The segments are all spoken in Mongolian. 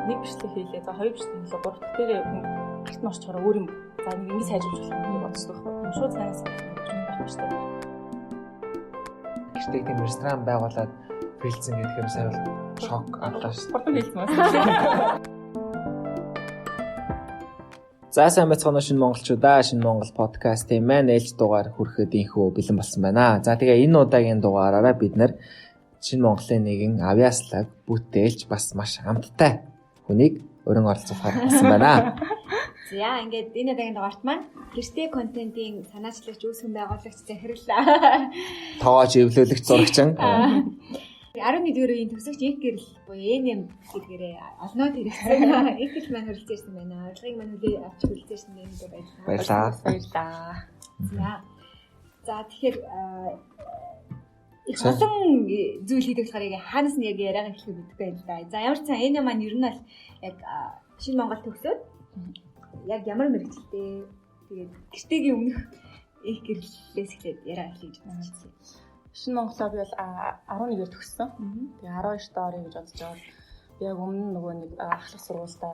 Нэг бичлэг хийлээ. За хоёр бичлэг хийлээ. Гурав дахь дээрээ хүн гарт нь орчхороо өөр юм. За нэг ингэ сайжруулж болох юм гэж бодсон байхгүй. Шууд цаанаас байхгүй шүү дээ. Гэртээ тийм ресторан байгуулад фейлцэн гэдэг юм сайн бол шок авлаа шүү. Хурдан фейлцэн бас. За сайн байцгаана уу шинэ монголчуудаа, шинэ Монгол подкастын маань ээлж дугаар хүрэхэд инхүү бэлэн болсон байна. За тэгээ энэ удаагийн дугаараараа бид нар шинэ Монголын нэгэн авьяаслаг бүтээлч бас маш амттай хүнийг өрн оролцуулахар болсон байна. За ингээд энэ удаагийн дугаарт маань гэртээ контентын санаачлагч, үүсгэн байгуулагч захирал, тоож эвлүүлэгч зурагчин 11-р үеийн төгсөгч инх гэрэл буюу NM гэдгээрээ олноод хэрэгцсэн. Инх гэрэл маань хүрэлцэн ирсэн байна. Урилгыг маань хүлээ авч хүрэлцэн ирсэн байна. Баярлалаа. Баярлалаа. За. За тэгэхээр их олон зүйл хийдэг болохоор яг хаанаас нь яг яриагаа эхлэх мэдэхгүй байна л да. За ямар ч сан энэ маань ер нь бол яг шинэ Монгол төгсөөд яг ямар мэргэжилтэй, тэгээд гэртээгийн өмнөх их гэрлээс эхлээд яриагаа эхлэе гэж бодож байна. Шинэ Монголоо би бол 11-ээр төгссөн. Тэгээ 12-т орё гэж бодож байгаа. Би яг өмнө нь нөгөө нэг ахлах сургуультай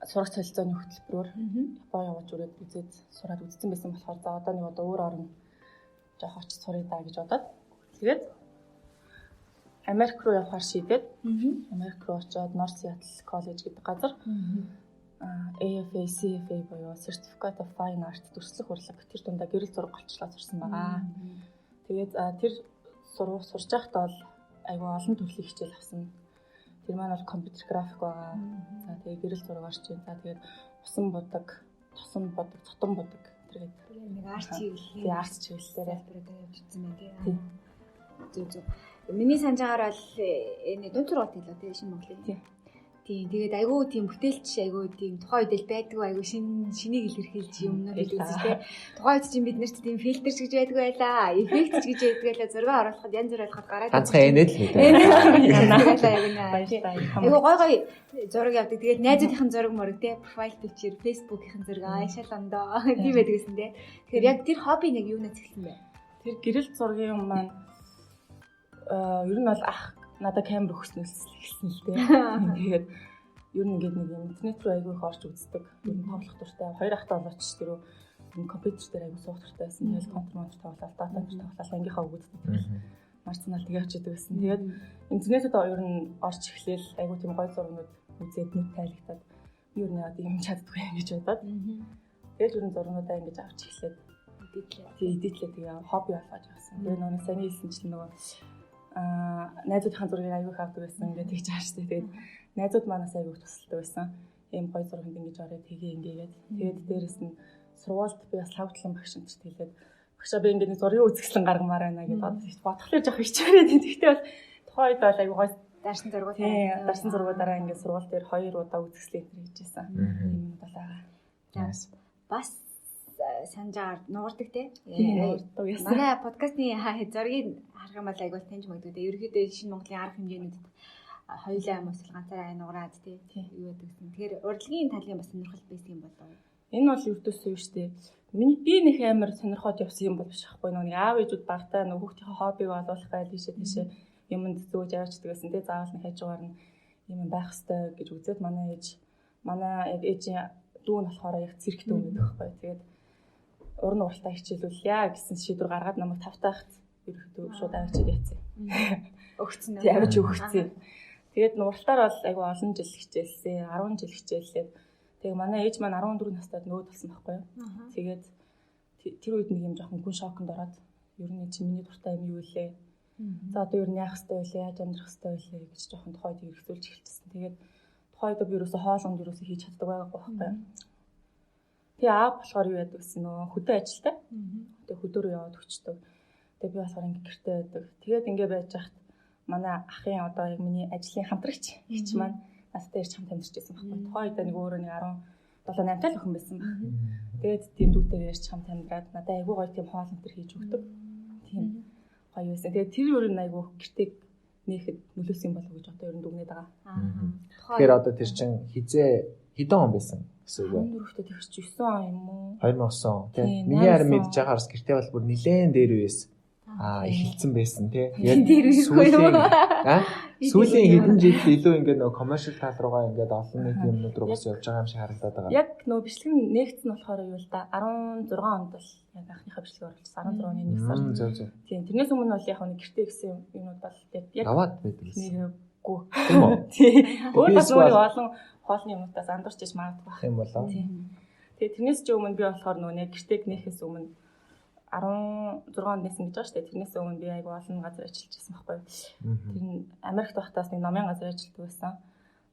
сурах солилцооны хөтөлбөрөөр Япон явж үрээд үзээд сураад үзсэн байсан болохоор за одоо нэг одоо өөр орно жоох очиж суръя даа гэж бодоод тэгээд Америк руу явахаар шийдээд Америк руу очиод North Seattle College гэдэг газар AFA, CFA буюу Certificate of Fine Art дүрслэх урлаг тэр дундаа гэрэл зураг голчлоо сурсан байгаа. Тэгээд тэр сурч байхдаа бол айгүй олон төрлийн хичээл авсан. Тэр маань бол компьютер график байгаа. За тэгээд гэрэл зураг орч ийн. За тэгээд усан будаг, тосон будаг, цотон будаг тэргээд нэг арт чиглэл. Тийм арт чиглэлээр явж ирсэн байна тийм. Зөв зөв. Миний санаж байгаагаар бол энэ дунд сургууль хэлээ тийм шинэ Монголын. Тийм. Тийм тэгээд айгүй тийм бүтээлч айгүй тийм тухайн үед л байдгүй айгүй шинийг илэрхийлж юмнууд үзэж тийм. Тухайн үед чинь бид нарт тийм фильтр ч гэж байдгүй байлаа, эффект ч гэж байдгүй байлаа. Зураг оруулахад янз бүр болгоход гараад ганцхан энэд л мэдээ. Айгүй гой гой зураг явдаг. Тэгээд найзуудынхын зураг мөрөг тийм профайл пикчер, Facebook-ийн зураг аашаал ондоо тийм байдаг гэсэн тийм. Тэгэхээр яг тэр хобби нэг юунаас эхэлсэн бэ? Тэр гэрэл зургийн юм маань ер нь бол ах надад камер өгснөөс эхэлсэн л дээ. Тэгээд ер нь ингээд нэг юм интернет рүү айгүй их орж үздэг. Ер нь тоглох дуртай. Хоёр ахтай болооч тэр үү компьютер дээр айгүй суух дуртай байсан. Тэгэл контр монтр тоглоод, дата монтр тоглоод ангийнхаа өгөөддөг. Марцнал тэгээ очиод байсан. Тэгээд интернетэд ер нь орж эхлээл айгүй тийм гой зургнууд үзээд нүд тайлагдаад би ер нь яа тийм чаддгүй юм гэж бодоод. Тэгэл ер нь зургнуудаа ингэж авч эхлээд эдитлээ тэгээ хобби болгож явсан. Тэгээ нөгөө сайн хэлсэн чинь нөгөө найзуудынхаа зургийг аягүй их авдаг байсан. Ингээд тэгж ааштай. Тэгээд найзууд манаас аягүй их тусалдаг байсан. Ийм гоё зурганд ингэж орё тгий ингээгээд. Тэгээд дээрэс нь сургуульд би бас лавтлан багш энэ хэлээд багшаа би ингээд нэг зургийн үзэсгэлэн гаргамаар байна гэдээ бодохлоор жоох хичээрээд. Тэгтээ бол тухайн үед бол аягүй гоё дарсан зургуудаараа. Тийм, дарсан зургуудаараа ингээд сургууль дээр 2 удаа үзэсгэлэн энэ хийжсэн. Тийм юм бол байгаа. Бас санджаар нуурдаг те. Нуурдаг. Манай подкастны зургийг харах юм бол айгүй таньж магадгүй те. Ерөнхийдөө шинэ Монголын арга хэмжээнүүдэд хоёулаа юм эсвэл ганцаараа нуураад те. Юу гэдэг гэсэн. Тэгэхээр урлагийн талын бас сонирхол байсан юм болов уу? Энэ бол ердөөсөө юу штэ. Би нэг амар сонирхоод явсан юм бол биш байхгүй. Нөгөө аав ээжүүд багтаа нөгөө хүүхдийнхээ хоббиг олуулах гал ийшээ тийшээ юмд зөөж аваачдаг байсан те. Заавал нэг хажуугаар нь юм байх ёстой гэж үзээд манай ээж манай яг ээжийн дүү нь болохоор яг цирк дүү гэдэг байхгүй. Тэгээд уран уралтаа хичээлүүлье гэсэн шийдвэр гаргаад намайг тавтаахт ерөөхдөө шууд авчиж яцсан. Өгцөн үү? Тийм авчиж өгцөн. Тэгээд нуралтаар бол айгүй олон жил хичээлсэн. 10 жил хичээллээ. Тэгээ манай ээж маань 14 настайд нөөд болсон байхгүй юу? Тэгээд тэр үед нэг юм жоохон гүн шоконд ороод ер нь чи миний дуртай юм юу вэ? За одоо ер нь яах ёстой вэ? Яаж амьдрах ёстой вэ гэж жоохон тухайд хэрэгцүүлж эхэлчихсэн. Тэгээд тухайд би ерөөсөө хоолонд ерөөсөө хийж чаддаг байгаагүй байхгүй юу? Тэгээ аав болохоор юу яадаг гэсэн нөө хөдөө ажилтай. Тэгээ хөдөөрөө яваад өчтдөг. Тэгээ би болохоор ингээ гэртээ байдаг. Тэгээд ингээ байж хат манай ахын одоо яг миний ажлын хамтрагч ихч маань надтай ирж хамт амьдарч байсан байхгүй. Тухайн үед нэг өөрөө нэг 17 8 тал охин байсан баг. Тэгээд тийм дүүтэйгээр ирж хамт амьдраад надад айгүй гоё тийм хоол энэ төр хийж өгдөг. Тийм гоё байсан. Тэгээд тэр өөр нь айгүй гэртээ нээхэд нөлөөсөн болов уу гэж одоо ер нь дүгнээд байгаа. Тэгэхээр одоо тэр чин хизээ хэдэн он байсан гэсэн үг вэ? 14-т тэгч 9 он юм уу? 2009 он тийм. Миний харин мэдж байгаараас гэртээ бол бүр нилээн дээр үеэс эхэлсэн байсан тий. Яг сүүлийн Сүүлийн хэдэн жил илүү ингээд нөгөө commercial тал руугаа ингээд олон нийтийн юмнууд руу бас явж байгаа юм шиг харагдаад байгаа. Яг нөгөө бичлэг нь нэгдсэн болохоор юу л да 16 онд бол яг анхныхаа бичлэгийг оруулсан. 16 оны 1 сард. Зөв. Тийм. Тэрнээс өмнө бол яг нэг гэртээ гэсэн юмнууд бол яг аваад байдаг гэсэн. Нэрээгүй. Тийм үү? Тийм. Өөр бас нөгөө олон хоолны юмнуудаас андуурч иж магадгүй байх. Тийм болоо. Тийм. Тэгээ тэрнээс ч өмнө би болохоор нөгөө нэг гэртээг нээхээс өмнө 16 онд нээсэн гэж байгаа шүү дээ. Тэрнээс өмнө би айгүй олон газар ажиллаж байсан байхгүй юу. Тэр нь Америкт байхдаас нэг номын газар ажилладаг байсан.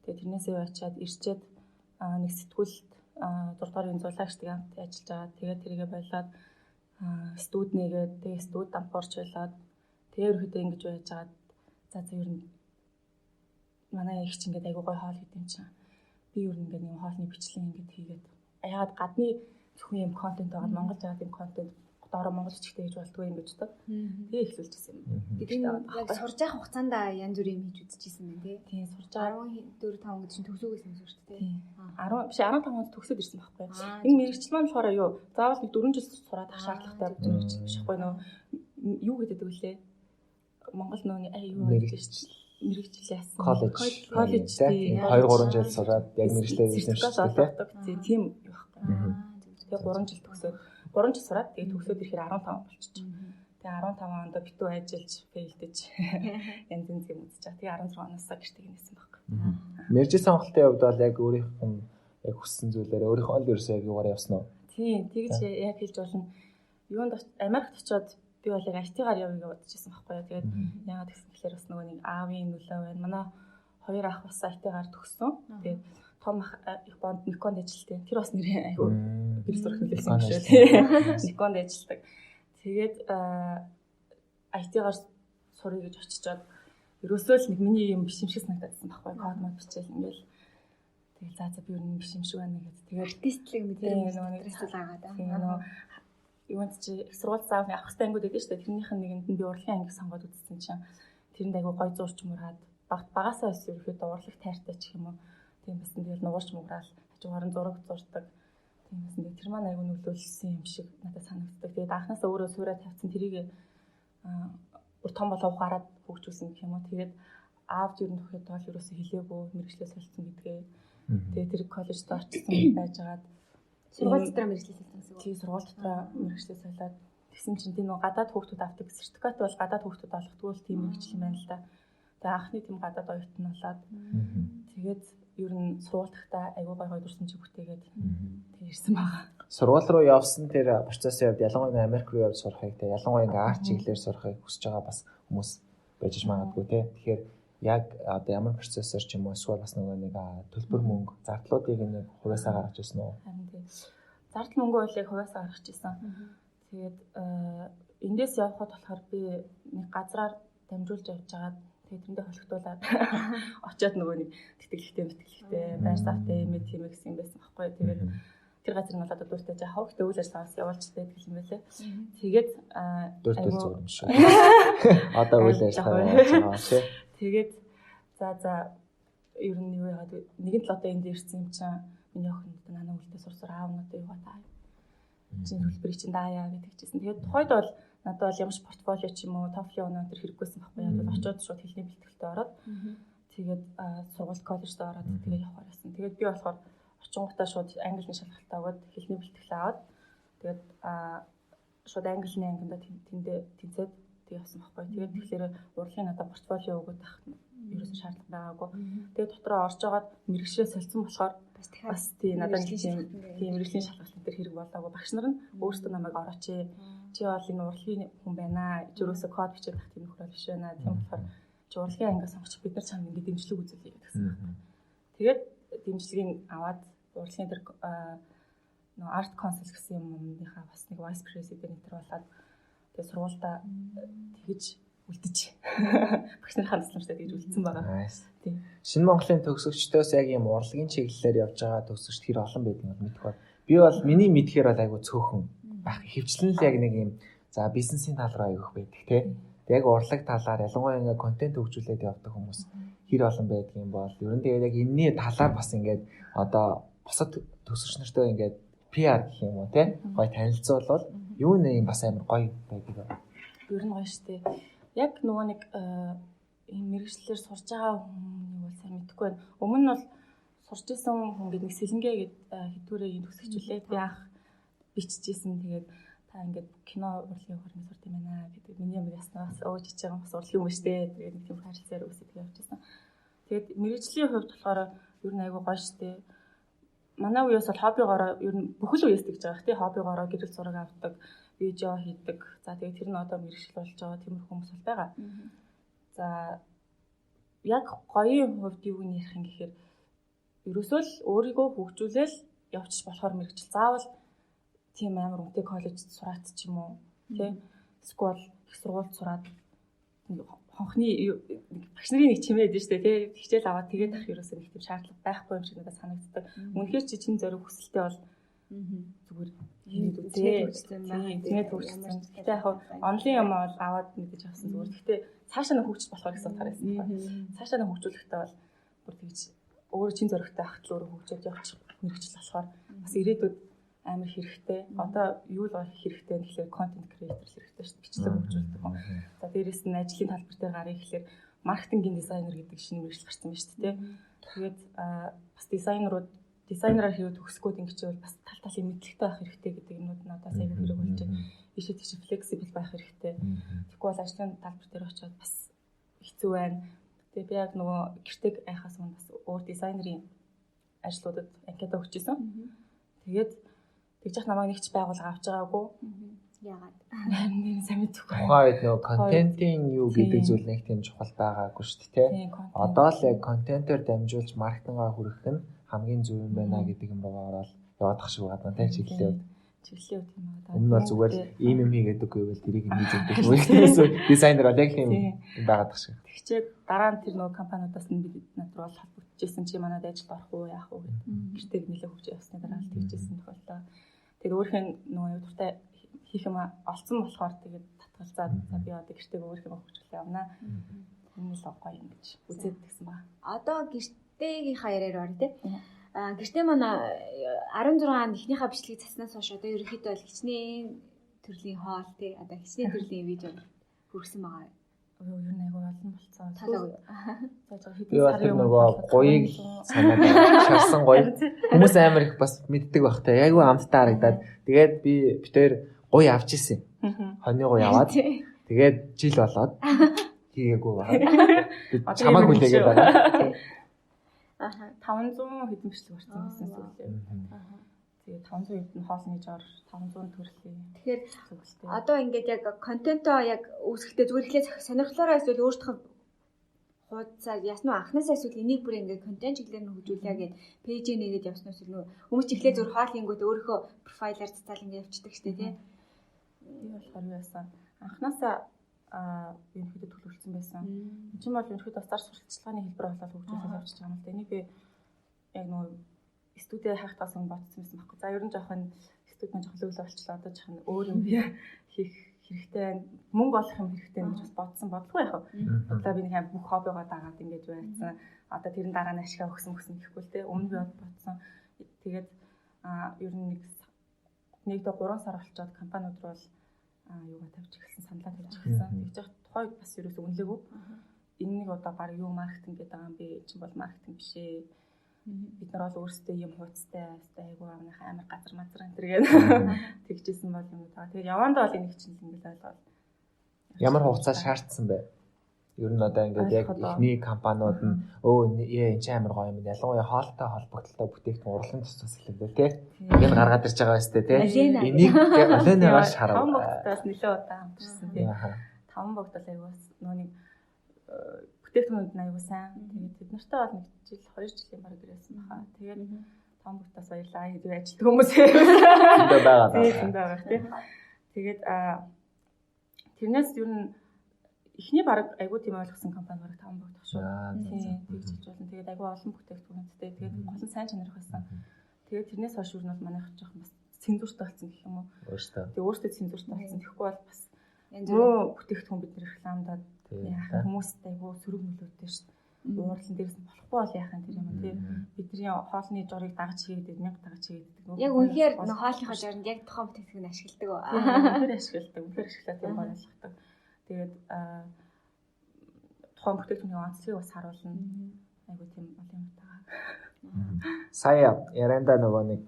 Тэгээ тэрнээсээ очиад ирчээд нэг сэтгүүлд 6 дугаар үеийн зулагчдын хамт ажиллаж байгаа. Тэгээ тэрийгэ болоод студ нэгээд тэгээ студ дампуурч болоод тэгээ ерөөхдөө ингэж байж байгаад за ер нь манай их ч ингээд айгүй гоё хоол гэдэг юм чинь. Би ер нь ингээд нэг хоолны бичлэг ингээд хийгээд яагаад гадны зөвхөн юм контент байгаа Монгол жаад юм контент доороо монгол бичгтэй хийж болдгоо юм гэж боддог. Тэгээ эхлүүлчихсэн юм. Тэгээд яг сурж явах хугацаанд янз бүрийн юм хийж үзчихсэн юм тий. Тийм сурж байгаа 14 5 гэдэг чинь төгсөөгөөс юм шүү дээ тий. 10 биш 15 онд төгсөөд ирсэн байхгүй. Энэ мэрэгчл маань болохоор юу заавал нэг 4 жил сураад ах шаардлагатай мэрэгчл биш байхгүй нөө юу гэдэг вүлээ? Монгол нөө юу гэдэг шүү дээ. Мэрэгжил яасан. Коллеж тий. 2 3 жил сураад яг мэрэгчлээ эзэмшдэг тий. Тийм юу байхгүй. Тэгээ 3 жил төгсөөд 3 жил сураад тэгээ төгсөөд ирэхээр 15 болчих. Тэгээ 15 онд битүү ажиллаж, фейлдэж янз янз юм үзэж байгаа. Тэгээ 16 оноос гэртээ нээсэн байхгүй. Мэргэжил сонголтын хувьд бол яг өөрийнх нь яг хүссэн зүйлээр өөрийнхөө л ерөөсөө яг юугаар явсан уу? Тийм, тэгж яг хэлж болно. Юунд Америкт очиод би бол яг IT-гаар явъя гэж бодож байсан байхгүй юу. Тэгээд яагаад гэсэн гэхээр бас нөгөө нэг аавын нөлөө байна. Манай хоёр ах бас IT-гаар төгссөн. Тэгээд том ах их бонд Никонд ажилтдаг. Тэр бас нэрээ айгүй гэр сурах нөлөөлсөн юм шиг тий. Никонд ажилтдаг. Тэгээд IT-гаар суръя гэж очичоод ерөөсөө л нэг миний юм биш юм шиг санагдсан байхгүй. Код мод бичээл ингээл тэгэл за би ер нь биш юм шиг байна гэж. Тэгээд артистлэг мэдрэмж стрессэл агаад аа. Тийм нөгөө юунд чи их сургууль заав авах хэрэгтэй ангиуд байдаг шүү дээ. Тэрнийх нь нэгэнд нь би урлагийн анги сонгоод үзсэн чинь тэрэнд айгүй гой зурч мураад багасаа өс ерөөхдөө урлаг тайртай ч юм уу. Тийм байсан. Тэгэл нуурч муграал хажуугаар нь зураг зурдаг. Тийм байсан. Тэр маань айгүй нөлөөлсөн юм шиг надад санагддаг. Тэгээд анхнаасаа өөрөө суураа тавьсан тэрийг бүр том болов ухаарад хөгжүүлсэн гэх юм уу. Тэгээд аавд ер нь төхөд бол ерөөсөө хэлээгүй мэргэжлээ солилцсон гэдгээ. Тэгээд тэр коллежд очсон байжгаад сургууль дотроо мэргэжлээ солилцсон гэсэн үг. Тийм сургууль дотроо мэргэжлээ солиод тэгсэн чинь тийм нөгөө гадаад хүүхдүүд авдаг сертификат бол гадаад хүүхдүүд олгодгүй л тийм мэргэжил юм байна л да. Тэгээд анхны тийм гадаад оюутан болоод тэгээд ер нь сургуульдаа айгүй гой гой дурсамжийг бүтээгээд тэг ирсэн байгаа. Сургууль руу явсан тэр процессын хувьд ялангуяа Америк руу явж сурахыг те ялангуяа ингээ арт чиглэлээр сурахыг хүсэж байгаа бас хүмүүс байж магадгүй те. Тэгэхээр яг одоо ямар процессор ч юм уу эсвэл бас нөгөө нэг төлбөр мөнгө зардлуудыг нэг хувьяасаа гаргаж ирсэн үү? Харин тийм. Зардал мөнгө бол яг хувьяасаа гаргаж ирсэн. Тэгээд эндээс явхад болохоор би нэг газраар дамжуулж явж байгаад тэгээд тэрэндээ холигдуулаад очиод нөгөө нэг тэтгэлэгтэй байр савтай юм тийм гэсэн юм байсан байхгүй. Тэгээд тэр газар нь бол одоо дуртай жаа хөвгтэй үйл ажиллагаа явуулж байдаг юм байлээ. Тэгээд дуртай зүгээр юм шүү. Одоо үйл ажиллагаа явуулж байгаа тий. Тэгээд за ер нь юу яагаад нэгэн тал одоо энд ирсэн юм чинь миний охин одоо нанаа үлдээ сур аав надад юугаа таа. Чинь төлбөрийг чинь даая гэдэг чийсэн. Тэгээд тухайд бол надад бол ямар ч портфолио ч юм уу TOEFL оноо тэр хэрэггүйсэн байхгүй яа. Тэгээд очиод шууд хэлний бэлтгэлтэй ороод тэгээд сургууль коллежд ороод тэгээд явахаар байсан. Тэгээд би болохоор очингуудаа шууд английн шалгалтаа өгөөд хэлний бэлтгэл аваад тэгээд шууд английн ангиндаа тэндээ тэнцээд тэг явсан байхгүй. Тэгээд тэгэхээр урлагийн надад портфолио өгөөд ах ерөөсөн шаардлага байгаагүй. Тэгээд дотроо орж байгаад мэргэжлээ солилцсон болохоор бас тий надад нэг тийм мэргэжлийн шалгалт энэ төр хэрэг болоогүй. Багш нар нь өөрсдөө намайг орооч. Чи бол энэ урлагийн хүн байна. Чи ерөөсөө код бичээд ах тийм нөхөр биш байна. Тийм болохоор чи урлагийн ангиа сонгоч бид нар чамд ингэ дэмжлэг үзүүлье гэсэн байхгүй. Тэгээд дэмжлэгийг аваад урлагийн тэр нөө арт council гэсэн юмныхаа бас нэг vice president энэ төр болоод тэгээд сургуультай тэгж үлдэж багш нарын тусламжтай тэгж үлдсэн байгаа. Тийм. Шинэ Монголын төгсөгчдөөс яг ийм урлагийн чиглэлээр явж байгаа төгсөгчд хэр олон байдаг юм мэдэх ба. Би бол миний мэдхээр бол айгүй цөөхөн байх. Хөвчлэн л яг нэг ийм за бизнесийн тал руу айгүйх байдаг тий. Яг урлаг талаар ялангуяа ингээ контент хөгжүүлээд явдаг хүмүүс хэр олон байдаг юм бол ер нь тэгээд яг энэний талаар бас ингээд одоо бусад төгсөгч нартай ингээд PR гэх юм уу тий. Гой танилцуулбал юу нэ юм бас амар гоё байдаг. Ер нь гоё штэ. Яг нөгөө нэг ийм мэргэжлээр сурж байгаа хүнийг бол сайн мэдэхгүй байна. Өмнө нь бол сурч исэн хүн гэдэг нэг сэлэнгэ гээд хэдүүрээ төгсөгч үлээ. Би анх биччихсэн. Тэгээд та ингээд кино урлагийн хуваар сурд юм байна гэдэг. Миний юм яснаас өөж ичиж байгаа бас урлагийн юм шүү дээ. Тэгээд нэг тийм харилцаар үсээд явчихсан. Тэгээд мэргэжлийн хувьд болохоор ер нь айгүй гоё шүү дээ. Манай үеэс бол хоббигоороо ер нь бүхэл үеэс тэгж байгаа их тий хоббигоороо гэрэл зураг авдаг, видео хийдэг. За тэгээд тэр нь одоо мэргэжил болж байгаа тиймэрхүү хүмүүс бол байгаа. За яг гоёын хувьд юу нь ярих юм гэхээр ерөөсөө л өөрийгөө хөгжүүлээл явчих болохоор мэргэжил. Заавал тийм амар үнэтэй коллежид сураад ч юм уу тий эсвэл их сургуульд сураад хонхны багш нарын нэг чимээ өгдөн штэ тий хичээл аваад тэгээд ах ерөөсөө нэг тийм шаардлага байхгүй юм шиг надад санагддаг. Үнэхээр чи чин зориг хүсэлтэй бол зүгээр хийгээд үзээ. Тэнэ төгссөн. Гэтэ яг онлайн юм бол аваад мэдээж авсан зүгээр. Гэтэ цаашаа нь хөгжиж болохоор гэсэн утгаар байсан байхгүй. Цаашаа нь хөгжүүлэхдээ бол бүр тэгж өөрөө чин зоригтой байхад л өөрөө хөгжөөд явчих мэргэжил болохоор бас ирээдүйд амар хэрэгтэй. Одоо юу л хэрэгтэй вэ гэхээр контент креатор хэрэгтэй шүү дээ. Бичлэг хөгжүүлдэг. За дээрэс нь ажлын талбар дээр гарыг гэхээр маркетингийн дизайнер гэдэг шинэ мэргэжил гарсан байна шүү дээ. Тэгээд бас дизайнерууд дизайнераар хэрэг төгсгөөд ингэж бас тал талын мэдлэгтэй байх хэрэгтэй гэдэг юмнууд надад аягүй хэрэг болж байна. Ийшээ тийш флексибл байх хэрэгтэй. Тэгэхгүй бол ажлын талбар дээр очиод бас хэцүү байна. Тэгээ би яг нөгөө гэртег айхаас өмнө бас өөр дизайнерын ажлуудад анкета өгчээсэн. Тэгээд тэгж яах намайг нэг ч байгууллага авч байгаагүй. Яагаад? Нэр сайн мэдэхгүй. Тухайн үед нөгөө контентын юу гэдэг зүйл нэг тийм чухал байгаагүй шүү дээ, тэ. Одоо л яг контентоор дамжуулж маркетингаа хүргэх нь хамгийн зөв юм байна гэдэг юм руу ороод яваадах шиг байна тэ чиглэлийн хувьд. Чиглэлийн хувьд юм аа. Өмнө нь бол зүгээр ийм юм хийгээд үгүй байвал тэрийг нь хийж өгдөг. Өөрөөс дизайнер бол яг тийм юм байгаадах шиг. Тэгчээд дараа нь тэр нөгөө компаниудаас нь бид над руу холбогдчихсэн чи манад ажилд орох уу яах уу гэдэг. Гэртээ нэлээ хөгжиж явсны дараа л тэгжсэн тохиолдол. Тэгээд өөрийнх нь нөгөө дуртай хийх юм олцсон болохоор тэгээд татгалзаад за би одоо гэртээ өөрийнх нь хөгжүүлээ явна. Энэ л гоё юм гэж үзээд тэгсэн ба. Одоо гэртээгийнхаа яриаар орё те. А гэртээ маань 16 онд эхнийхээ бичлэгийг заснаас хойш одоо ерөнхийдөө бол хичнээн төрлийн хоол те одоо хичнээн төрлийн видео хүргэсэн байгаа. Юу нь айгүй олон болцсон. Би бол тэр нөгөө гоёыг санаад шарсан гоё. Хүмүүс амар их бас мэддэг байх та. Айгүй амттай харагдаад. Тэгээд би битээр гоё авч ирсэн. Хонь гоё аваад. Тэгээд жил болоод хийгээгүй байна. Чамааг хүлээгээд байгаа. Аха 500 хэдэн бичлэг орсон байсан сүлээ. Тэгээд 500 хэдэн хоолны жор 500 төрлийн. Тэгэхээр одоо ингээд яг контентоо яг үүсгэхдээ зүгээр эхлээд сонирхлоороо эсвэл өөртөө хуудасаар яасан уу анхнаасаа эсвэл энийг бүр ингээд контент чиглэлээр нь хөгжүүлье гэд пэйжээ нэгээд явсан уу эсвэл хүмүүс ч эхлээд зүгээр хоол хийнгүүт өөрийнхөө профайлаар цацаал ингээд явчихдаг штэ тий. Би болохоор юу яасан? Анхнаасаа ерөнхийдөө төлөвлөсөн байсан. Энд чинь бол ерөнхийдөө бас зар сурталчилгааны хэлбэр болоод хөгжүүлэл явчихж байгаа юм л да. Энийг би яг нөгөө студио хайхтаас өмнө бодсон байсан байхгүй. За ер нь жоохон студи маань жоохон лөглөө болчлоо. Одоо жоохон өөр юм хийх хэрэгтэй байна. Мөнгө олох юм хэрэгтэй гэж бас бодсон бодлого яах вэ? Одоо би нэг аим бүх хоббигоо дагаад ингэж байсан. Одоо тэрэн дараа нь ашигаа өгсөн өгсөн гэхгүй л те. Өмнө би бодсон. Тэгээд ер нь нэг дэ 3 сар болчоод компаниуд руу бол юугаа тавьж эхэлсэн, саналаа тавьж эхэлсэн. Тэгж яхад тухайн үед бас ерөөсөө үнэлээгүй. Энэ нэг удаа баг юу маркетинг гэдэг байгаа юм бэ? Чинь бол маркетинг биш ээ. Бид нар бол өөрсдөө юм хууцтай, айгуу амных амар газар мазар энэ төр гэдэг тэгжсэн бол юм даа. Тэгээд явандаа бол энийг чинь ингээл ойлгоод. Ямар хугацаа шаардсан бэ? Ер нь одоо ингээд яг эхний компаниуд нь өө энэ чинь амар гоё юм. Ялангуяа хоолтой холбогдлоо бүтээгдэхүүн урлан тусаас эхлэв тий. Ингээд гаргаад ирж байгаа байстэй тий. Энийг яг Оленагаар шарав. Таван богдтоос нэлээд удаа хамтарсан тий. Таван богд бол айгуу нөө нэг бүтээгдэхүүнүүд нь айгуу сайн. Тэгээд тэд нартай бол нэг жил 2 жилийн бараг ирсэн баха. Тэгээд таван богдтоос баярлаа гэдэг ажилтг хүмүүс зөндөө байгаа. Тий, зөндөө байгаа тий. Тэгээд тэрнээс ер нь эхний бараг айгуу тийм ойлгосон компани бараг таван богдох шүү. Тийм, тэгж хэлж болно. Тэгээд айгуу олон бүтээгдэхүүнтэй. Тэгээд гол нь сайн чанарх байсан. Тэгээд тэрнээс хойш ер нь бол манайх жоохон бас цензуртай болсон гэх юм уу. Өөртөө. Тэгээд өөртөө цензуртай болсон. Тэгэхгүй бол бас муу бүтээгдэхүүн бид рекламдаад яах хүмүүстэй айгуу сөрөг нөлөөтэй шүү дээ. Уурлан дээрээс нь болохгүй бол яах юм тэр юм тий. Бидний хоолны жорыг дагаж хийгээд 1000 дагаж хийгээд. Яг үнэхээр нөх хоолныхоо жоронд яг тухайн бүтээгдэхүүн ашигладаг. Үнэхээр ашигладаг. Үнэхээр ашиглаад тийм гоё ойлгодог. Тэгээд тухайн бүтээгдэхүүний онцлогийг бас харуулна. Айгуу тийм олон юм байгаа. Сая ярианда нөгөө нэг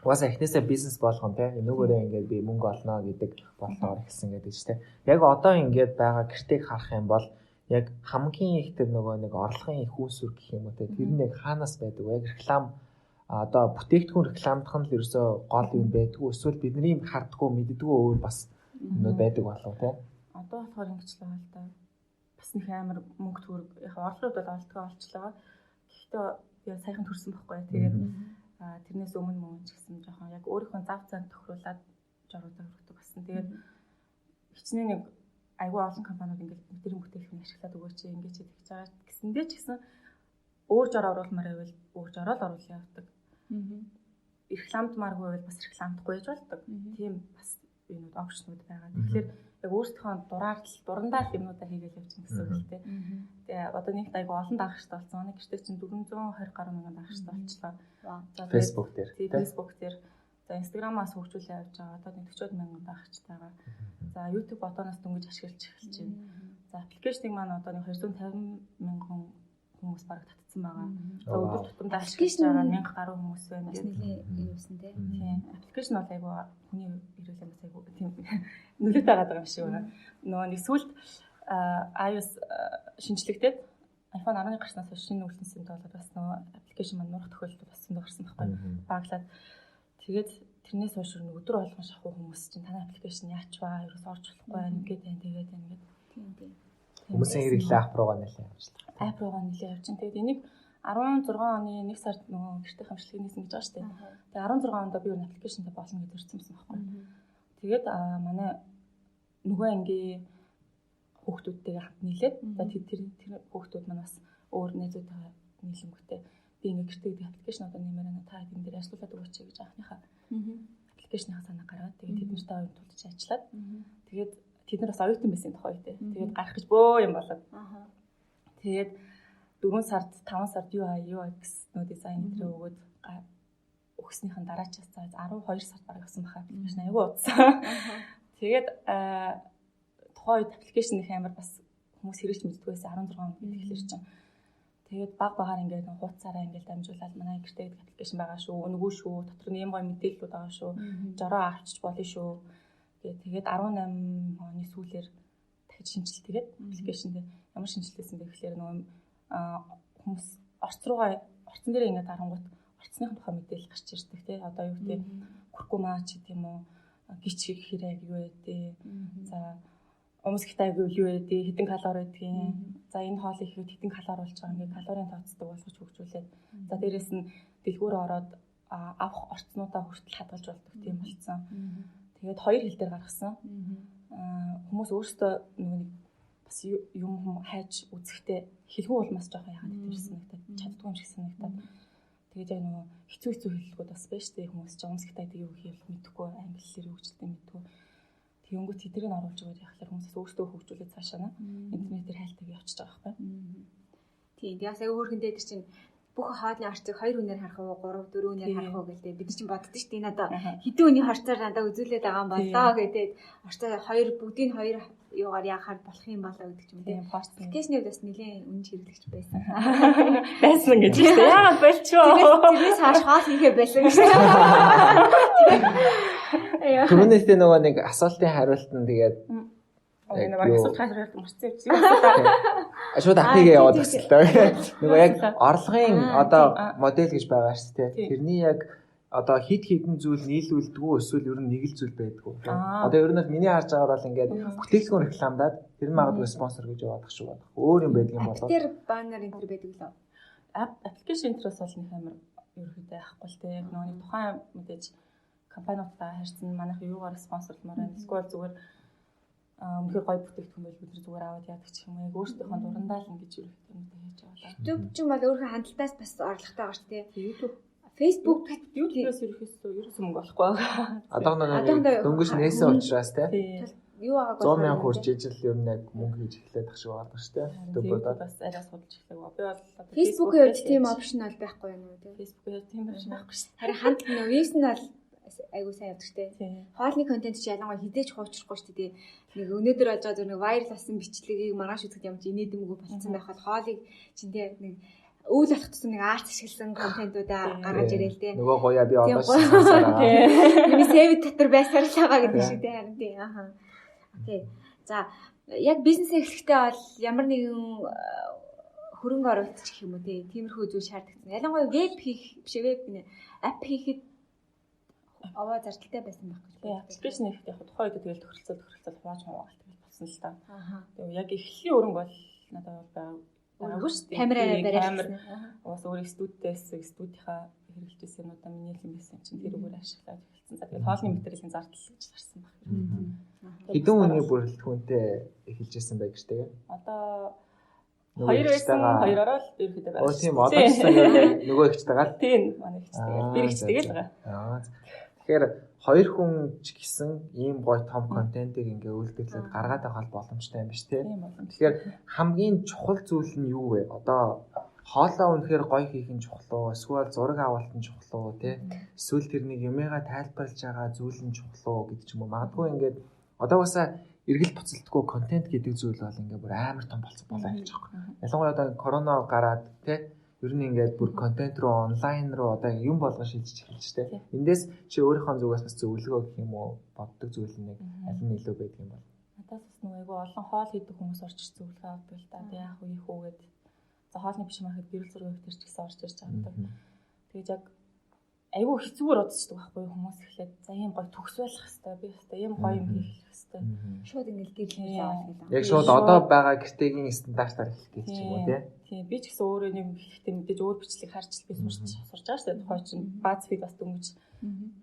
угаасаа эхнээсээ бизнес болгоно те энүүгээрээ ингээд би мөнгө олно гэдэг бодлогоор эхэлсэн гэдэг чинь те. Яг одоо ингээд байгаа гэртийг харах юм бол яг хамгийн их тэр нөгөө нэг орлогын их үүсвэр гэх юм уу те тэр нь яг хаанаас байдаг вэ? Яг реклам одоо бүтээгдэхүүн рекламдах нь л ерөөсөө гол юм байдгүй эсвэл бидний хардггүй мэддэггүй өөр бас юмнууд байдаг болов те. Одоо болохоор ингэж л байгаа л да. Бас нэг амар мөнгө төгрөг яг орлогод бол олдгоо олчлоо. Гэхдээ би сайхан төрсөн байхгүй. Тэгээд тэрнээс өмнө мөн ч гэсэн жоохон яг өөрийнхөө зав зан тохируулаад жоруудаа өргөдөг болсон. Тэгээд хичнээн нэг айгүй олон компаниуд ингээд бидний бүтээгдэхүүн ашиглаад өгөөч ингэж тэгж байгаа гэсэндээ ч гэсэн өөр жор оруулмаар байвал өөр жороо л оруулах явдаг. Рекламдмааргүй байвал бас рекламдахгүй байж болдог. Тийм бас юунууд опшнууд байгаа. Тэгэхээр яг өөрсдийнхөө дураар л дурандаа л юмнуудаа хийгээл явчихна гэсэн үг л дээ. Тэгээ одоо нэгт айгүй олон дагагчтай болсон. Манай гэртээ чинь 420 гаруй мянган дагагчтай болчлоо. За Facebook дээр. Тийм Facebook дээр. За Instagram-аас хөгжүүлээ явж байгаа. Одоо 40 мянган дагагчтай байгаа. За YouTube одооноос дөнгөж ашиглаж эхэлж байна. За аппликейшнийг маань одоо нэг 250 мянган хүмүүс бараг татцсан байгаа. За өдөр тутамдаа ашиглаж байгаа 1000 гаруй хүмүүс байна гэдэг. Нэлээ юусан те. Тийм. Аппликейшн бол айгүй хүний хэрэглээнээс айгүй тийм нөлөөтэй байгаа юм шиг байна. Нөгөө нэг сүүлд iOS шинжлэгдээд iPhone 11 гарснаас хойш шинэ үйлдэл системтэй болоод бас нөгөө аппликейшн маань нурах тохиолдол бас зөндөө гарсан байхгүй. Баглаад тэгээд тэрнээс хойш өдөр болгон шахуу хүмүүс чинь танай аппликейшн яач вэ? Ерөөс орж болохгүй байна ингээд байна тэгээд байна ингээд. Тийм тийм. Хүмүүсийн хэрэглээ app руугаа нэлээд явуулсан. App руугаа нэлээд явж чинь. Тэгээд энийг 16 оны 1 сард нөгөө гэртээ хамшлагыг нээсэн гэж байгаа шүү дээ. Тэгээд 16 онд би өөр аппликейшнтэй болно гэж ирсэн байсан байхгүй. Тэгээд манай нөгөө ангийн хүүхдүүдтэйгээ хамт нийлээд за тэр хүүхдүүд маань бас өөр найзуудтайгаа нийлэнгүүтээ би ингээ гэртээ гэдэг аппликейшн одоо нэмээр байна. Та энэ дээр ажиллуулад өгөөч гэж анхныхаа аппликейшныхаа санаа гаргаад тэгээд тэд нартай оюун тулж ажиллаад тэгээд тэд нар бас оюутан байсан тухай үедээ. Тэгээд гарах гэж бөө юм болоод. Тэгээд 4 сард 5 сард UI UX нөө дизайн дээр өгөөд өгснийхэн дараачаас за 12 сард бараг авсан баха аппликейшн аягүй удсан. Тэгээд тухайн үед аппликейшн их амар бас хүмүүс хэрэгж мэддэг байсан 16 он гэдэг тэгэхээр чинь. Тэгээд баг багаар ингээд хууцаараа ингээд дамжуулаад манай гэртээ гэдэг аппликейшн байгаа шүү, үнэгүй шүү, дотор нь ийм гоё мэдээллүүд байгаа шүү, жороо авчиж болно шүү. Тэгээд 18 оны сүүлээр дахиж шинжилт тэгээд аппликейшн дээр ямар шинжилтээсэн бэ гэхээр нөгөө хүмүүс орц руугаа орцон дээрээ ингээд дарангуут орцныхын тухай мэдээлэл гарч ирдэг тий. Одоо юу гэдэг куркума ч гэдэм үү, гिच хэрэг юу вэ? За умсгтай гэвэл юу вэ? Хэдэн калори байдгийг. За энэ хоолыг ихэд хэдэн калори болж байгаа ингээд калорийн тооцдог болгож хөгжүүлээд. За дээрэс нь дэлгүүр ороод авах орцнуудаа хүртэл хадгалж болдог тийм болцсон. Тэгээд хоёр хэл дээр гаргасан. Хүмүүс өөрсдөө нөгөө нэг бас юм хайж үзэхдээ хэлгүй улмаас жоохон яагаад гэвэрсэн санагдаад чаддгүй юм шиг санагдаад. Тэгээд яг нөгөө хэцүү хэцүү хэллэгүүд бас байна шүү дээ. Хүмүүс ч умсгтай гэдэг юу гэвэл мэдэхгүй, англи хэлээр юу гэжэлтэй мэдэхгүй. Тэгэнгүүт тэднийг оруулж өгөөд яхахлаар хүмүүсээс өөрсдөө хөгжүүлээд цаашаа на интернетээр хайлтаг явчихж байгаа байхгүй. Тийм. Тэгээс аягүй хөөрхөндөө тэр чинь бүх хоолны орцыг 2 үнээр харах уу, 3 4 үнээр харах уу гэлээ. Бид нар чинь боддоо шүү дээ. Энэ одоо хэдэн үний хорцоор надад үзүүлээд байгаа юм болоо гэдэг. Орцоо хоёр бүгдийг хоёр юугаар яахаар болох юм болоо гэдэг ч юм тийм. Аппликейшний хувьд бас нэлээд үнэн хэрэглэгч байсан. Байсан гэж шүү дээ. Яагаад болчихоо? Тэрнээс хойш хоол хийхээ болсон гэж. Түрүүнээсээ нөгөө нэг асуултын хариулт нь тэгээд энэ баг асуулт хариулт мөрцөн явчих. Шууд апигээ яваад өсөлтөө. Нөгөө яг орлогын одоо модель гэж байгаа шүү дээ. Тэрний яг одоо хид хідэн зүйл нийлүүлдэггүй эсвэл ер нь нэг л зүйл байдгүй. Одоо ер нь бол миний харж байгаагаар бол ингээд бүтээгдэхүүн рекламдаад тэр нь магадгүй спонсор гэж яваадах шиг байна. Өөр юм байдаг юм болоо. Тэр баннер энэ төр байдаг лөө. Аппликейшн интерес бол нэг амар ерөөхдөө яахгүй л дээ. Яг нөгөө нэг тухайн мэдээж компаниудтай харьцан манайх юугаар спонсорлмоор байна. Эсвэл зүгээр үнэхээр гоё бүтээгдэхүүн байл бид нар зүгээр аваад яадаг ч юм уу. Яг өөрсдийнхөө дурандаа л ингэж ерөөхдөө юмтай хийж байгаа даа. YouTube ч юм бол өөрийнхөө хандлтаас бас орлоготой байгаа шүү дээ. YouTube, Facebook, YouTube-ээс ерөөсөө мөнгө олохгүй байгаа. Одоохондоо дөнгөж нээсэн учраас тий. Юу байгааг 100 мянга хүрч ижил ер нь яг мөнгө хийж эхлэх шиг байгаа шүү дээ. YouTube бас арай судалж эхлэв. Би бол Facebook-ийн хувьд тийм опшн бол байхгүй юм уу тий. Facebook-ийн хувьд тийм опшн байхгүй шүү. Харин хандлт нөө views нь бол айгуу сайн явдаг штэ. Хоолны контент чи ялангуяа хідээч хуучрахгүй штэ тий. Нэг өнөөдөр болж байгаа зөв нэг viral болсон бичлэгийг маргааш үзэхэд ямар ч инээдэмгүй болцсон байх бол хоолыг чинь тий нэг үйл болох тусам нэг арт ашигласан контентуудаа гаргаж ирээл тий. Нөгөө гоёа би одоо сонсороо. Миний save дотор байсаар л байгаа гэдэг шиг тий харин тий. Аха. Окей. За яг бизнес эхлэхдээ бол ямар нэгэн хөрөнгө оруулалт ч гэх юм уу тий. Тиймэрхүү зүйл шаардлагатай. Ялангуяа веб хийх биш веб гинэ. App хийхэд аваа зардалтай байсан байх гэж байна. Аппликейшн хийхэд яг тухайн үед тэгэл тохиролцол хувааж хуваагаал тэгэл болсон л та. Тэгээ яг эхлэлийн өрөнгө бол надад бол байгаагүй шүү дээ. Камераараа бариад. Камер уус өөр студидээс студийнхаа хэрэглэжсэн юмудаа миний л юм байсан чинь тэр үгээр ашиглаад эхэлсэн. За тэгэл хоолны материалын зардал гэж гарсан баг. Хэдэн хүний бүрэлдэхүүнтэй эхэлж ирсэн байх гэж тэгээ? Одоо хоёр байсан, хоёророо л ерөөхдөө байна. Оо тийм, одоо ч гэсэн нөгөө ихчтэйгээ л. Тийм, манай ихчтэйгээ. Би ихчтэйгээ л байгаа. Аа. Тэгэхээр хоёр хүн ч гэсэн ийм гоё том контентыг ингээ үйлдвэрлээд гаргаад авах боломжтой юм биш үү? Тэгэхээр хамгийн чухал зүйл нь юу вэ? Одоо хоолоо үнэхээр гоё хийх нь чухал уу? Эсвэл зураг авалт нь чухал уу, тэ? Эсвэл тэр нэг юмыгаа тайлбарлаж байгаа зүйл нь чухал уу гэдэг ч юм уу. Магадгүй ингээд одоо басаа эргэл буцалтгүй контент гэдэг зүйл бол ингээ бүр амар том болцсон болоо явж байгаа юм. Ялангуяа одоо корона гараад тэ ер нь ингээд бүр контент руу онлайн руу одоо юм болгон шилжиж эхэлж тэ. Эндээс чи өөрийнхөө зүгээс бас зөвлөгөө гэх юм уу боддог зүйл нэг аль нь илүү байдаг юм бол? Надаас бас нэг айгүй олон хоол хийдэг хүмүүс орж ир зөвлөгөө авдаг л та. Тэг яах вэ ийх үү гэд. За хоолны биш маркет гэрэл зураг төр ч гэсэн орж ирж байгаа юм. Тэгээд яг айгүй хэцүүгээр бодчихдог байхгүй хүмүүс эхлээд за ийм гоё төгс байх хэвээр би хэвээр ийм гоё юм хийх хэвээр. Шууд ингээл гэрэл авах гэл. Яг шууд одоо байгаа гэртегийн стандартаар эхлэх гэж юм уу тий? Тийм би ч гэсэн өөрөө юм хэлэхдээ мэдээж өөр бичлэг харж би сурч байгаа шүү дээ. Тухай чинь BuzzFeed бас дөнгөж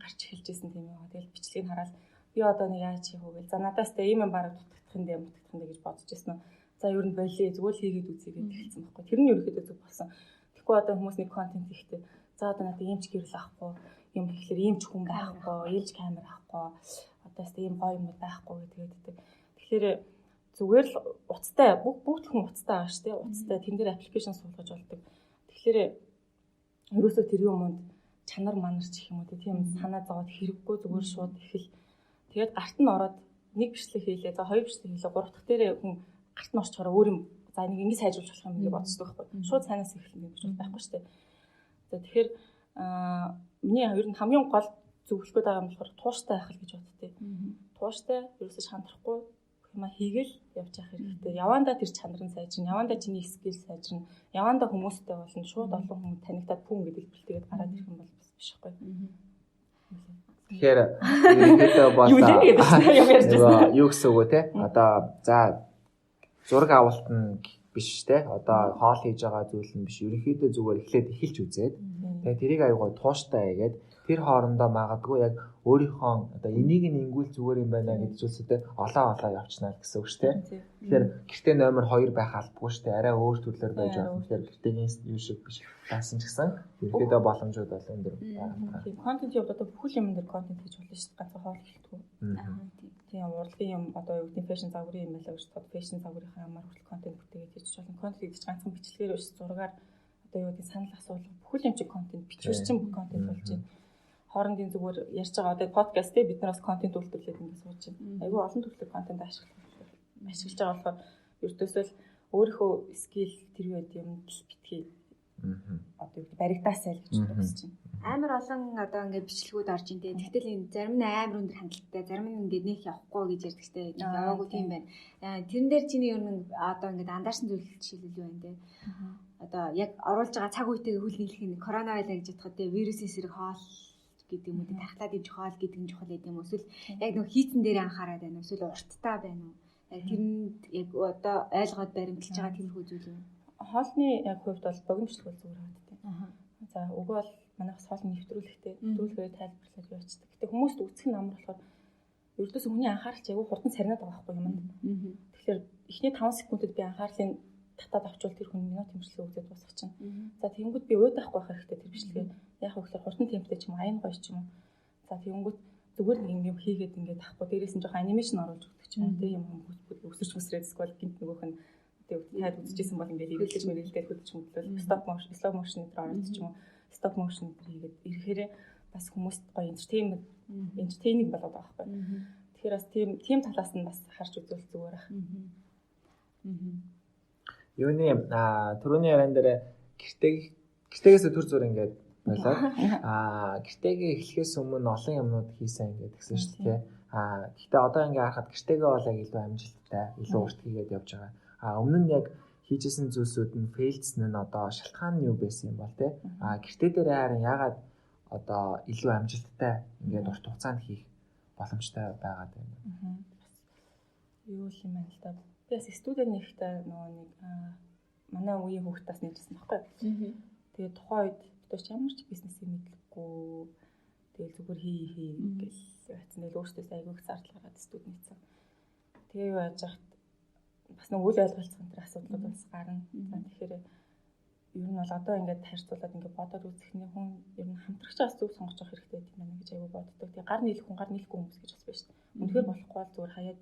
гарч эхэлж байсан тийм үү. Тэгэл бичлэгийг хараад би одоо нэг яаж хийх вэ гэл. За надаас тэ ийм юм бараг дутагдах юм дээ, мутагдах юм дээ гэж бодож байсан. За ер нь болиё зүгээр л хийгээд үзье гэж эхэлсэн байхгүй. Тэр нь ерөөхдөө зөв болсон. Тэгэхгүй одоо хүмүүс нэг контент хийхдээ за одоо надад ийм ч гэрэл авахгүй, юм хийхлээр ийм ч хүн байхгүй, ээлж камер авахгүй, одоо өстой ийм гоё юмуд байхгүй гэдэг. Тэгэхээр зүгээр л уцтай бүгд хүн уцтай байгаа шүү дээ. Уцтай тэн дээр аппликейшн суулгаж болдог. Тэгэхээр ерөөсөө тэр юмунд чанар манар ч гэх юм уу тийм санаа зовоод хэрэггүй зүгээр шууд эхэл. Тэгээд гарт нь ороод нэг бичлэг хийлээ, за хоёр бичлэг хийлээ, гурав дахь дээрээ хүн гарт нь орчхороо өөр юм за нэг ингэ сайжруулж болох юм гэж боддог байхгүй. Шууд цаанаас эхэлнэ гэж байхгүй шүү дээ. За тэгэхээр миний ер нь хамгийн гол зөвлөх гээд байгаа юм болохоор тууштай байх л гэж боддتي. Тууштай ерөөсөө шантрахгүй юм хийгээл явж явах хэрэгтэй. Явандаа тэр чанар нь сайжирна, явандаа чиний скил сайжирна, явандаа хүмүүстэй болно. Шууд олон хүмүүс танигдаад пүн гэдэг бэлтгээд гараад ирэх юм бол бас биш байхгүй. Тэгэхээр ерөнхийдөө бол юу гэсэн үг вэ те? Одоо за зураг авалт нь биш те. Одоо хоол хийж байгаа зүйл нь биш. Ерөнхийдөө зүгээр эхлээд эхэлж үзээд тэгээ тэрийг аягүй тууштай хийгээд тэр хоорондоо магадгүй яг өөрийнхөө одоо энийг нь ингүүл зүгээр юм байна гэдэг зүйлсүүдээ олоо явчихна л гэсэн үг шүү дээ. Тэгэхээр гэртээ номер 2 байх албагүй шүү дээ. Арай өөр төрлөөр байж болно. Тэгэхээр гэртээгийн юу шиг биш байсан ч гэсэн ерөнхийдөө боломжууд бол өндөр байгаа. Тийм контент яваад одоо бүхэл юм дээр контент хийж болно шүү дээ. Ганцхан хоол хийхдээ. Тийм урлагийн юм одоо юу гэдэг фэшн загварын юм байлаа гэж бодоход фэшн загварынхаа ямар хүртэл контент бүтээгээд хийж болно. Контент гэдэг чинь ганцхан бичлэгээр биш зургаар одоо юу гэдэг санал асуулга бүхэл юм чи контент бичвэр чинь бүх контент болж байна. Хоорондын зүгээр ярьж байгаа одоо подкаст те бид нар бас контент үйлдвэрлээд ингэ сууж байна. Айгүй олон төрлийн контент ашиглаж байгаа болохоор ердөөсөө л өөрийнхөө скил тэр юу гэдэг юм битгий. Одоо юу гэдэг баригдаасай л гэж бодож байна. Амар олон одоо ингэ бичлэгүүд орж ин тэ. Тэгтэл энэ зарим нь амар өндөр хандалттай, зарим нь ингэ нэх явахгүй гэж ярьдаг штэ. Яваагүй тийм байна. Тэрэн дээр чиний ер нь одоо ингэ анзаарсан зүйл жишээлбэл юу байна те? Одоо яг оруулж байгаа цаг үетэйгээ хөл нийлэх нь корона байлаа гэж бодоход те вирусын эсрэг хоол гэдэг юм уу те тархлаад иж хоол гэдэг нь чухал гэдэг юм уу? Эсвэл яг нэг хийцэн дээр анхаарал байна уу? Эсвэл урттай байна уу? Яг тэрэнд яг одоо ойлгоод баримталж байгаа тиймэрхүү зүйл үү? Хоолны яг хувьд бол богино бичлэг бол зүгээр байгаа тийм. За үгүй бол манайхас хоолны нэвтрүүлэхтэй нэвтрүүлгээр тайлбарлаад явчихдаг. Гэтэ хүмүүст үзэх нь амар болохоор ердөөсөө хүний анхаарал чи айгүй хурдан сарнаад байгаа байхгүй юмд. Тэгэхээр эхний 5 секундэд би анхаарлын татаад авчвал тэр хүн минут хэмжлэгээ үзээд дуусгах чинь. За тэгэнгүүт би уйдаахгүй байх хэрэгтэй тэр бичлэгээ. Яг вэ гэхээр хурдан темптэй ч юм уу, аян гоё ч юм уу. За тэгэнгүүт зүгээр нэг юм хийгээд ингээд авахгүй дээрээс нь жоохон анимашн оруулж өгдөг ч юм уу тийм юм өсөрч мөсрээд эсвэл гинт нөгөөх нь таад үзчихсэн бол ингээд эргэлж мэргэлдээд хөдөлж мөдлөл stop motion, slow motion энэ төр оруулж ч юм уу, stop motion энэ төр хийгээд ирэхээр бас хүмүүст гоё entertaining болоод байгаа байхгүй. Тэгэхээр бас тийм талаас нь бас харж үзвэл зүгээр ах. Юуны түрүүний яриан дээр гэртегээс төр зур ингээд болоод гэртегээ эхлэхээс өмнө олон юмнууд хийсэн ингээд гэсэн шүү дээ. Гэхдээ одоо ингээд харахад гэртегээ бол яг илүү амжилттай, илүү урт хийгээд явж байгаа. Өмнө нь яг хийжсэн зүйлсүүд нь фейлдсэн нь одоо шалтгаан нь юу байсан юм бол те. Гэртээ дээр харин яагаад одоо илүү амжилттай ингээд урт хугацаанд хийх боломжтой байгаад байна. Юу л юм байна л да. Би бас студид нэгтэй нөгөө нэг манай үеийн хүүхдээс нэжсэн байхгүй. Тэгээд тухайн үед бид ч ямар ч бизнесийг мэдлэггүй. Тэгэл зүгээр хий гэл байцсан. Тэгэл өөртөөс айгүй их зардал гаргаад студид нэгсэн. Тэгээ юу яаж яхад бас нэг үл ойлголцох энэ төр асуудлууд бас гарна. За тэгэхээр ер нь бол одоо ингээд харьцуулаад ингээд бодоод үзэх нь хүн ер нь хамтрагч бас зөв сонгож авах хэрэгтэй юм байна гэж айгүй боддог. Тэгээ гар нийлэх хүн гар нийлэхгүй хүмүүс гэж бас байна шүү дээ. Үнэхээр болохгүй бол зүгээр хаяад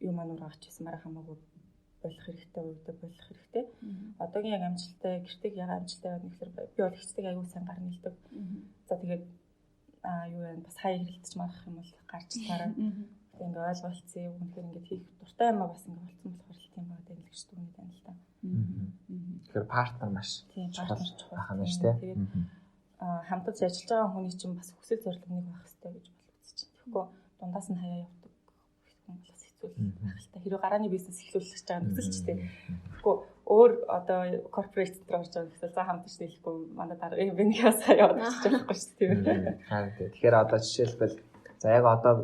юм маань ураач гэсэн мараа хамаагүй болох хэрэгтэй үедээ болох хэрэгтэй. Одоогийн яг амжилттай гэртег яг амжилттай байна гэхээр би бол ихчдэг айгүй сайн гар нийлдэг. За тэгээд юу вэ бас хаяа хэрэлдэж марах юм бол гарч тараа. Тэгээ ингээ ойлголцсон юм үнэхээр ингээд хийх дуртай юм а бас ингээ болцсон болохоор л тийм байгаа даа гэж дүгнээд байна л да. Тэгэхээр партнер маш чухал байна шүү дээ. Тэгээд хамтарч ажиллаж байгаа хүний чинь бас хүсэл зорилго нэг байх хэрэгтэй гэж бол үзэж байна. Тэгэхгүй дундаас нь хаяа явдаг хүн бол бас хэцүү байх л та. Хэрвээ гарааны бизнес эхлүүлэх гэж байгаа нөхцөл ч тийм. Тэгэхгүй өөр одоо корпорейт дээр орж байгаа нөхцөл за хамтарч нийлэхгүй манай дараа би нэг ясаа яваад очиж болохгүй шүү дээ. Тийм. Тэгэхээр одоо жишээлбэл за яг одоо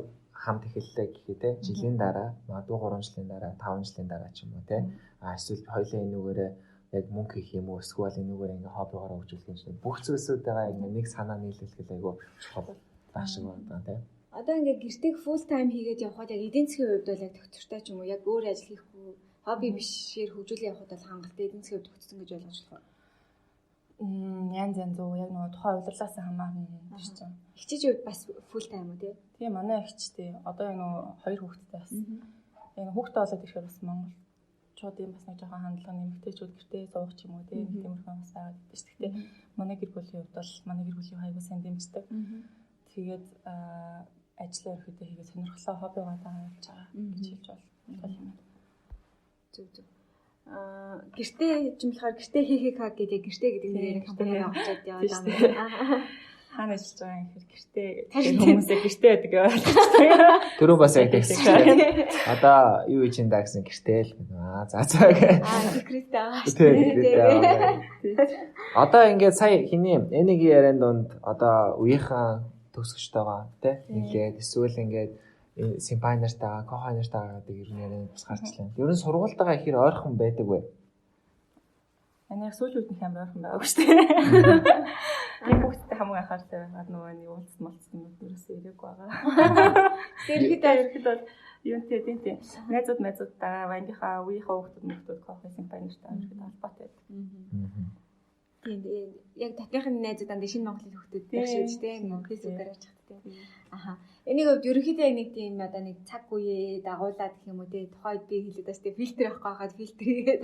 хамт эхэллээ гэхээ те жилийн дараа магадгүй 3 жилийн дараа 5 жилийн дараа ч юм уу те эсвэл хоёлын энүүгээрээ яг мөнгө хийх юм уу эсвэл энүүгээр ингээ хоббигоороо хөгжүүлэх юм шиг бүх зүйлсүүдээ ингээ нэг санаа нийлүүлэх айгүй чухал байх шиг байна те. Одоо ингээ гэртээ full time хийгээд явхад яг эдийн засгийн хувьд бол яг төгтөртэй ч юм уу яг өөр ажил хийхгүй хобби бишээр хөгжүүлээ явхад бол хангалттай эдийн засгийн хувьд төгтсөн гэж ойлгож болох уу? Янз янз уу яг нөгөө тухайн удирлаас хамаарна гэж чинь. Хичээж хувьд бас full time уу тий? Тийм манай эгчтэй одоо яг нөгөө хоёр хүүхэдтэй бас. Яг хүүхдээ болоод ирэхээр бас монголчуудын бас нэг жоохон хандлага нэмэгтэйчүүд гэртээ суух ч юм уу тий тиймэрхүү бас байгаад байдаг шүү. Гэхдээ манай гэр бүлийн хувьд бол манай гэр бүлийн хайгуу сайн дэмждэг. Тэгээд ажлаа ерөөдөө хийгээ сонирхлоо хоббигоо дагаа явж байгаа гэж хэлж бол юм байна. Зөв зөв. Гэртээ ч юм болохоор гэртээ хийхээ гэдэг гэртээ гэдэг нэрээр компани авчиад яваад байгаа юм. Хаана ажиллаж байгаа юм гэхээр гэртээ гэдэг хүмүүсээ гэртээ гэдэг ойлгочихсон. Түрүү бас яг тэгсэн чинь. Одоо юу хийж энэ даа гэсэн гэртээ л гэнэ. За за гэх. Секрет байгаа шүү дээ. Одоо ингээд сая хиний энийг яриан дунд одоо үеийнхаа төгсгчтэйгаа тий нийлээд эсвэл ингээд симпайнертайгаа, кохайнертайгаа гэдэг ер нь ярианд бас гарчлаа. Ер нь сургуультайгаа ихэр ойрхон байдаг вэ? Манай яг сүүлийн үед нэг амар ойрхон байгаагүй шүү дээ. Би хүүхдтэй хамгийн анхааралтай байгаад нөгөө нэг уулзсан молцсон юм ерөөсөө ирээгүй байгаа. Тэгэхээр бол юунтэй тийм. Найзууд майзуудтайгаа, вангийнхаа, үеийнхаа хүүхдүүд мөхтүүд кофе симпайнертай ерөөсөө холбоотой байдаг. Тийм яг татныхын найзууд андаа шинэ Монголын хүүхдүүд байх шиг үү тийм Facebook-аар явж хат тийм. Аха. Энийг хувьд ерөнхийдөө яг нэг тийм одоо нэг цаг үеэ дагуулад гэх юм уу тийм тухайд би хэлээд бас тийм фильтр авахгүй хахад фильтр хийгээд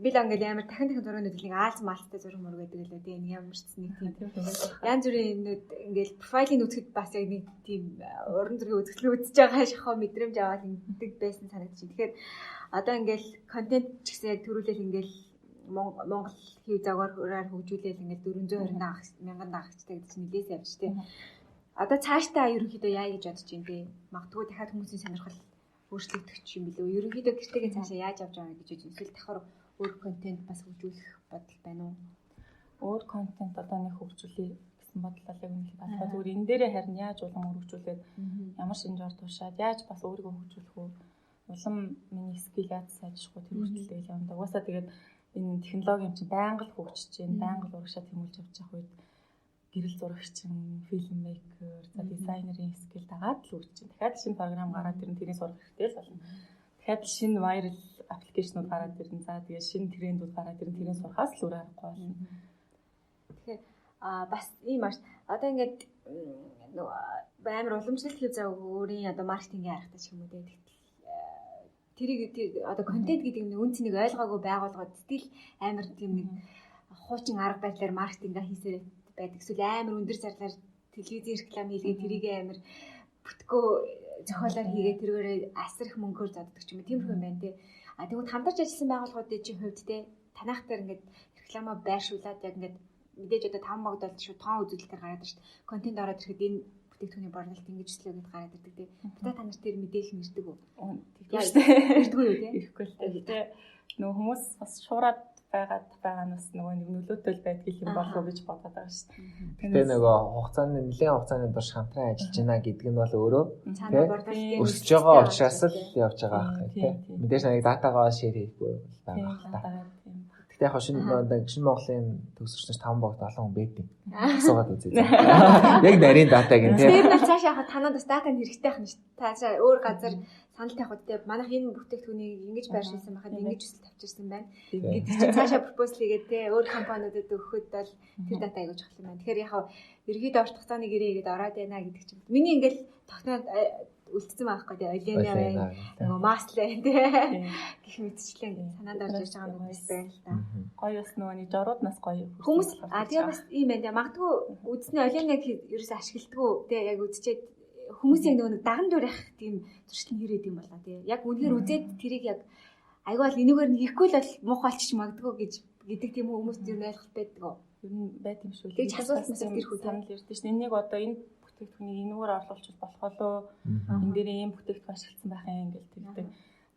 би л ингээл амар дахин дахин зургууд нэг аалз маалцтай зураг мураг байдаг лээ тийм ямар ч нэг тийм янз бүрийн юмнууд ингээл профайлыг үзэхэд бас яг нэг тийм уран зургийн үзэсгэлэн үзэж байгаа шахаа мэдрэмж аваад ингэдэг байсан санагдчих. Тэгэхээр одоо ингээл контент ч гэсэн яг төрүүлэл ингээл Монгол хэв загвараар хөгжүүлээл ингээл 420 мянган дагагчтай гэдэг чинь нэлээс явж тээ. Одоо цаашдаа ерөнхийдөө яа гэж бодож байна те. Магадгүй дахиад хүмүүсийн сонирхол өөрчлөгдөх юм билүү. Ерөнхийдөө гэртээгээ цаашаа яаж авч байгаа гэж бодож байна. Эсвэл давхар өөр контент бас хөгжүүлэх бодол байна уу? Өөр контент одоо нэг хөгжүүлэе гэсэн бодол бол яг үнэхээр байна. Зүгээр энэ дээрээ харин яаж улам өргөжүүлээд ямар шинжээр туршаад яаж бас өөрийгөө хөгжүүлэх үү? Улам миний скил яаж сайжрах уу тэр хүртэл л юм да. Угаасаа тэгээд энэ технологи юм чинь байнга л хөгжиж байна. Байнга л урагшаа тэмүүлж явж явах үед гэрэл зурагчин, фильм мейкер, за дизайнерын скил дагаад л хөгжиж байна. Дахиад шинэ програм гараад ирнэ, тэрийг сурах хэрэгтэй л болно. Дахиад шинэ viral аппликейшнууд гараад ирнэ. За тэгээд шинэ трендүүд гараад ирнэ, тэрийг сурахаас л өөр аргагүй болно. Тэгэхээр бас ийм маш одоо ингээд амар уламжлалт хэв зав өөрийн одоо маркетингийн аргатай ч юм уу те. Тэрийг одоо контент гэдэг нь үн цэнийг ойлгоогүй байгуулгаад сэтгэл амар тийм нэг хуучин арга барилаар маркетингаа хийсээр байдаг. Эсвэл амар өндөр зарлаар телевизийн реклам хийлгээ тэрийг амар бүтгөө зохиолоор хийгээ тэргээрээ асар их мөнгөөр зоддог ч юм уу. Тиймэрхүү юм байна те. А тэгвэл хамтарч ажилласан байгууллагуудын чинь хувьд те танах дээр ингээд реклама байршуулад яг ингээд мэдээж одоо 5 могд бол шууд тоон үзүүлэлтээр гараад ирж шít. Контент ороод ирэхэд энэ бүтээгдэхүүний борлуулалт ингэж өслөө гэд гараад ирдэг те. Та та нар тэр мэдээлэл нь ирдэг үү? Тэгдэг шүү дээ. Ирдэггүй юу те? Ирэхгүй л те. Гэтэ нөгөө хүмүүс бас шуураад байгаад байгаа нь бас нөгөө нэг нөлөөтэй л байдаг юм болов уу гэж бодоод байгаа шүү дээ. Гэтэ нөгөө хугацааны нэлээд хугацааны турш хамтран ажиллаж байна гэдэг нь бол өөрөө өсөж байгаа учраас л явж байгаа ах тий. Мэдээж нэг датагаа шеэр хийхгүй байгаа ах та. Гэтэ яг шинэ Монголын төгсөгч нар 5 богд олон хүн байдаг. Асуугаад үзье. Яг нарийн датаг нь тий. Тэр нь цаашаа яг танад бас дата нь хэрэгтэй байх нь шүү. Таашаа өөр газар санал тавихад те манайх энэ бүтээгдэхүүнийг ингэж байршуулсан байхад ингэж өсөлт авчирсан байна. Гэдэг чинь цаашаа пропозал хийгээд те өөр компаниудад өгөхөд бол тэр дата аягүй чухал юм байна. Тэгэхээр яг ерөөдөө орт хугацааны гэрээ хийгээд ороод байна гэдэг чинь. Миний ингээл тогтноод үлдсэн байхгүй те Олена байна. Нөгөө Маслэ те гэх мэтчлэн санаанд орж ирж байгаа юм байна л да. Гоё бас нөгөө нэг жорууднаас гоё хүмүүс а тэгээ бас ийм байна. Магадгүй үдсний Оленаг ерөөсөө ашигладгүй те яг үдчихэд хүмүүс яг нөгөө нэг даган дурих тийм зуршил нь хэрэг юм болоо тий. Яг үнэхээр үзээд тэрийг яг айгүй бол энэгээр нь хийхгүй л бол муухай болчих магадгүй гэж гэдэг тийм хүмүүс ер нь ойлголт байдаг уу? Ер нь байт юм шүү. Тэгж асуулт масаас тэр хүү санал ирдэ шин. Энийг одоо энэ бүтээгдэхүүнийг энэгээр орлуулчих болох болоо? Энэ дээр ийм бүтээгдэхүүн ашигласан байх юм ингээл тэгдэг.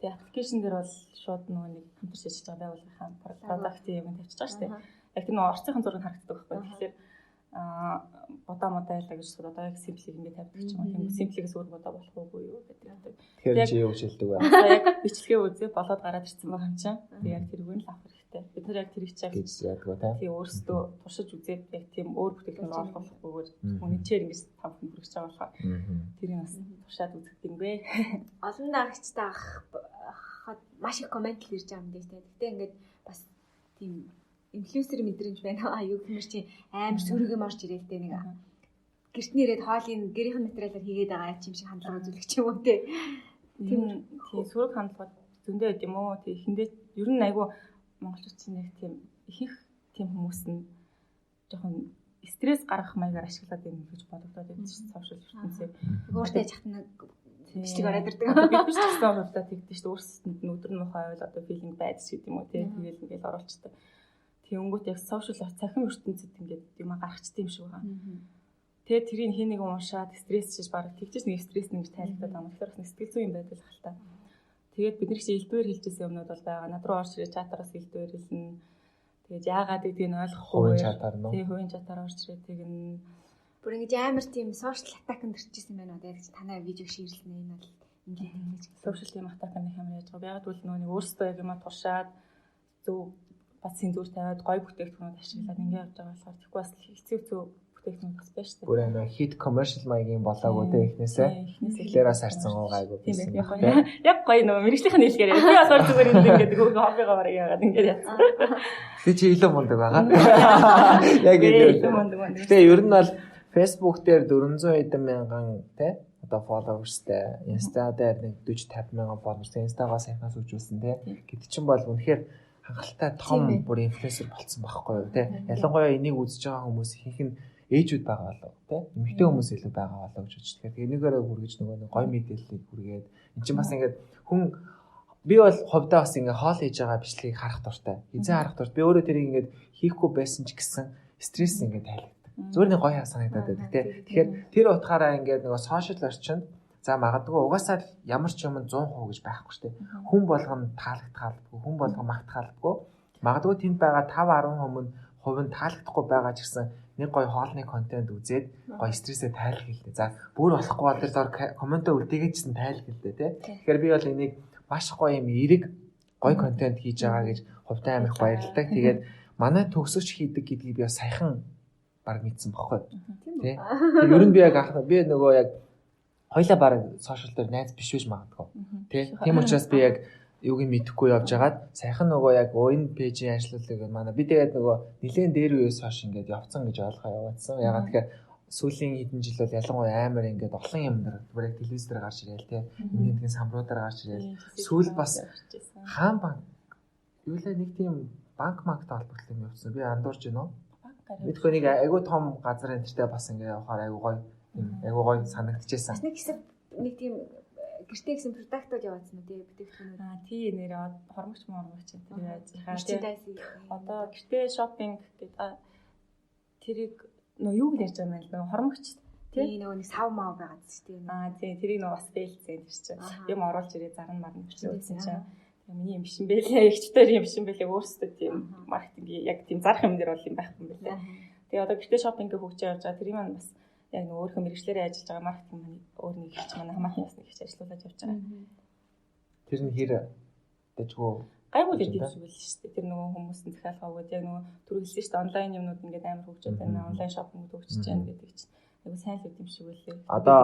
Тэгээ аппликейшн дээр бол шууд нөгөө нэг хамтарч ажиллаж байгаа байгууллагын продактын юм тавьчих байгаа шүү дээ. Яг тэр нөгөө орцын зураг харагддаг байхгүй. Тэгэхээр бодоо модоо байлаа гэж бодоод одоо яг симплиг ингээд тавьдаг ч юм уу. Тийм симплигээс өөр бодоо болох уугүй юу гэдэг. Тэгэхээр чи юу шилдэг вэ? Яг бичлэгээ үзээ болоод гараад ирсэн байгаа юм чинь. Тэгээ яг тэрүүг нь л авах хэрэгтэй. Бид нар яг тэрийг чи гэж яадаг те. Тийм өөрсдөө туршиж үзээд яг тийм өөр бүтээгдэхүүн оруулахгүйгээр үнэнчээр ингэж та бүхэн хүргэж байгаа болохоор тэрийг бас туршаад үзэх юмгүй. Олон дагагчтай авах маш их коммент л ирж байгаа юм дээ те. Гэтэ ингээд бас тийм инфлюенсер мэдрэмж байна. А юу гэмээр чи амар сөрөг юм орж ирээл те нэг гэрт нэрээд хоолын гэрийнхэн материалаар хийгээд байгаа юм шиг хандлага үзүүлэх ч юм уу те. Тийм сөрөг хандлага зөндөө байд юм уу? Тэг эхэндээ ер нь айгу монголчууд чинь яг тийм ихэнх тийм хүмүүс нь жоохон стресс гаргах маягаар ашиглаад байна гэж бодогдоод байдаг чинь сошиал ертөнцийг. Өөртөө яж хатна бичлэг ороод ирдэг. Бид ч гэсэн хувьдаа тэгдэж шүү дээ. Өөрсдөнд нь өдөр нь мухай байвал одоо feeling bad ч гэдэг юм уу те. Тэгэл ингээл оруулцдаг. Тэнгүүт яг сошиал цахим ертөнцид ингээд юм гаргацтай юм шиг байгаа. Тэгээд тэрийг хин нэгэн уншаад стресс шиж бараг тэгжиж нэг стресс нэг тайлбарлаад байгаа юм. Тэгэхээр бас нэг сэтгэл зүйн юм байдаг л хальта. Тэгээд бид нар чи элдвээр хэлжсэн юмнууд бол байгаа. Над руу орж ирээ чатараас элдвээр хэлнэ. Тэгээд яагаад гэдгийг нь ойлгохгүй. Хувийн чатаар нөө. Тийм хувийн чатаар орж ирээ тэгнэ. Бүр ингэж амар тийм сошиал атаканд орчихсон юм байна уу? Яг чи танай видео ширлэнэ энэ бол ингээд ингэж сошиал юм атак нэг амар яаж байгаа. Яг тэгвэл нөгөө нэг өөрсдөө яг юма туршаад зөв бас сензур тавиад гой бүтээгдэхүүнүүд ашиглаад ингэ явж байгаа болохоор тэгэхгүй бас хэцүү хэцүү бүтээгдэхүүн бас байна шүү дээ. Бүр амар хит commercial маягийн болоогүй те эхнээсээ. Тэгэхээр бас харьцангуй гайгүй байсан. Яг гоё нөгөө мэрэгжлийнх нь хэлгээр. Би болохоор зүгээр ингэ ингээд хоббигоо бараг яагаад ингээд яцсан. Тэг чи илүү мундаг байгаа. Яг илүү мундаг байна. Гэтэ ер нь бол Facebook дээр 400 хэдэн мянган те одоо followersтэй, Insta дээр нэг 40 50 мянган followers, Insta-гоо саяхнаас үжүүлсэн те. Гэт чинь бол үнэхээр хангалттай том бүр инфлюенсер болцсон байхгүй юу те. Ялангуяа энийг үзэж байгаа хүмүүс ихэнх нь ээжүүд байгаа болов те. Эмэгтэй хүмүүс илүү байгаа болов гэж бодчих. Тэгэхээр энийгээрээ хүргэж нөгөө нэг гой мэдээллийг хүргээд эн чинь бас ингээд хүн би бол хувьдаа бас ингээд хоол хийж байгаа бичлэгийг харах дуртай. Хизээ харах дуртай. Би өөрөө тэрийг ингээд хийхгүй байсан ч гэсэн стресс ингээд тайлагддаг. Зүгээр нэг гоё санагдаад байдаг те. Тэгэхээр тэр утгаараа ингээд нөгөө сошиал орчинд за магадгүй угаасаа ямар ч юм 100% гэж байхгүй шүү дээ. Хүн болгоно таалагдхаалдаггүй, хүн болгон магтахаалдаггүй. Магадгүй тэнд байгаа 5 10% нь хувь нь таалагдахгүй байгаа ч гэсэн нэг гоё хоолны контент үзээд гоё стрессээ тайлах гэлтэй. За бүр болохгүй бол тэр дор комментоо үлдээгээд ч гэсэн тайлах гэлтэй тий. Тэгэхээр би бол энийг маш гоё юм эерэг гоё контент хийж байгаа гэж хувьдаа амар их баярлалтай. Тэгээд манай төгсөгч хийдэг гэдгийг би бас саяхан баг мэдсэн бохгүй. Тий. Ер нь би яг анх би нөгөө яг хоёлаа баг сошиал дээр найз биш байж магадгүй. Тий. Тийм учраас би яг юуг нь мэдэхгүй явж хагаад саяхан нөгөө яг энэ пэйжийн ажиллуулгыг манай би тэгээд нөгөө нилээн дээр үеэс хойш ингээд явцсан гэж ойлгоо яваадсан. Ягаад тэгэхээр сүүлийн хэдэн жил бол ялангуяа амар ингээд олон юм дээр бүр яг телевиз дээр гарч ирээл те. Энэ нэгэн самруу дээр гарч ирээл. Сүүл бас хаан банк юу лээ нэг тийм банк мактай холбогдол юм явцсан. Би андуурч байна уу? Банк Мэдгүй нэг айгүй том газар энэ тэртэй бас ингээ явахаар айгүй гоё. Айгүй гоё санагдчихсэн. Бас нэг хэсэг нэг тийм гэртээ гэсэн продуктууд яваадсан үү тий бүтээгдэхүүнүүд. Аа тий нэр хормогч мормогч энэ тэр яаж хаа тий. Одоо гэртээ шопинг гэдэг тэрийг нөө юу гэж ярьж байгаа юм бэ? Нөө хормогч тий нөгөө нэг сав мав байгаа зү тий. Аа тий тэрийг нөө бас фейлцэн тэр чинь юм оруулж ирээ зарна марна бичлэг үзсэн чинь миний юм биш юм бэлээ. Игчдэр юм биш юм бэлээ. Өөрсдөө тийм маркетинг яг тийм зарах юм дээр бол юм байхгүй юм бэлээ. Тэгээ одоо гэртээ шопинг хөгжиж явж байгаа. Тэрийг маань бас яг нөгөө өөрийнхөө мэргэжлээрээ ажиллаж байгаа маркетинг маань өөр нэг ихч манай хамаатны бас нэг ихч ажиллуулаад явж байгаа. Тэр нь хэр дэжгүй гайгүй л дэвшиг байл шүү дээ. Тэр нөгөө хүмүүс нь захиалга өгөөд яг нөгөө түрүүлсэн шүү дээ. Онлайн юмнууд ингээд амар хөгжөөд байна. Онлайн шопингууд хөгжиж байна гэдэг чинь. Айгу сайн л үт юм шиг үлээ. Одоо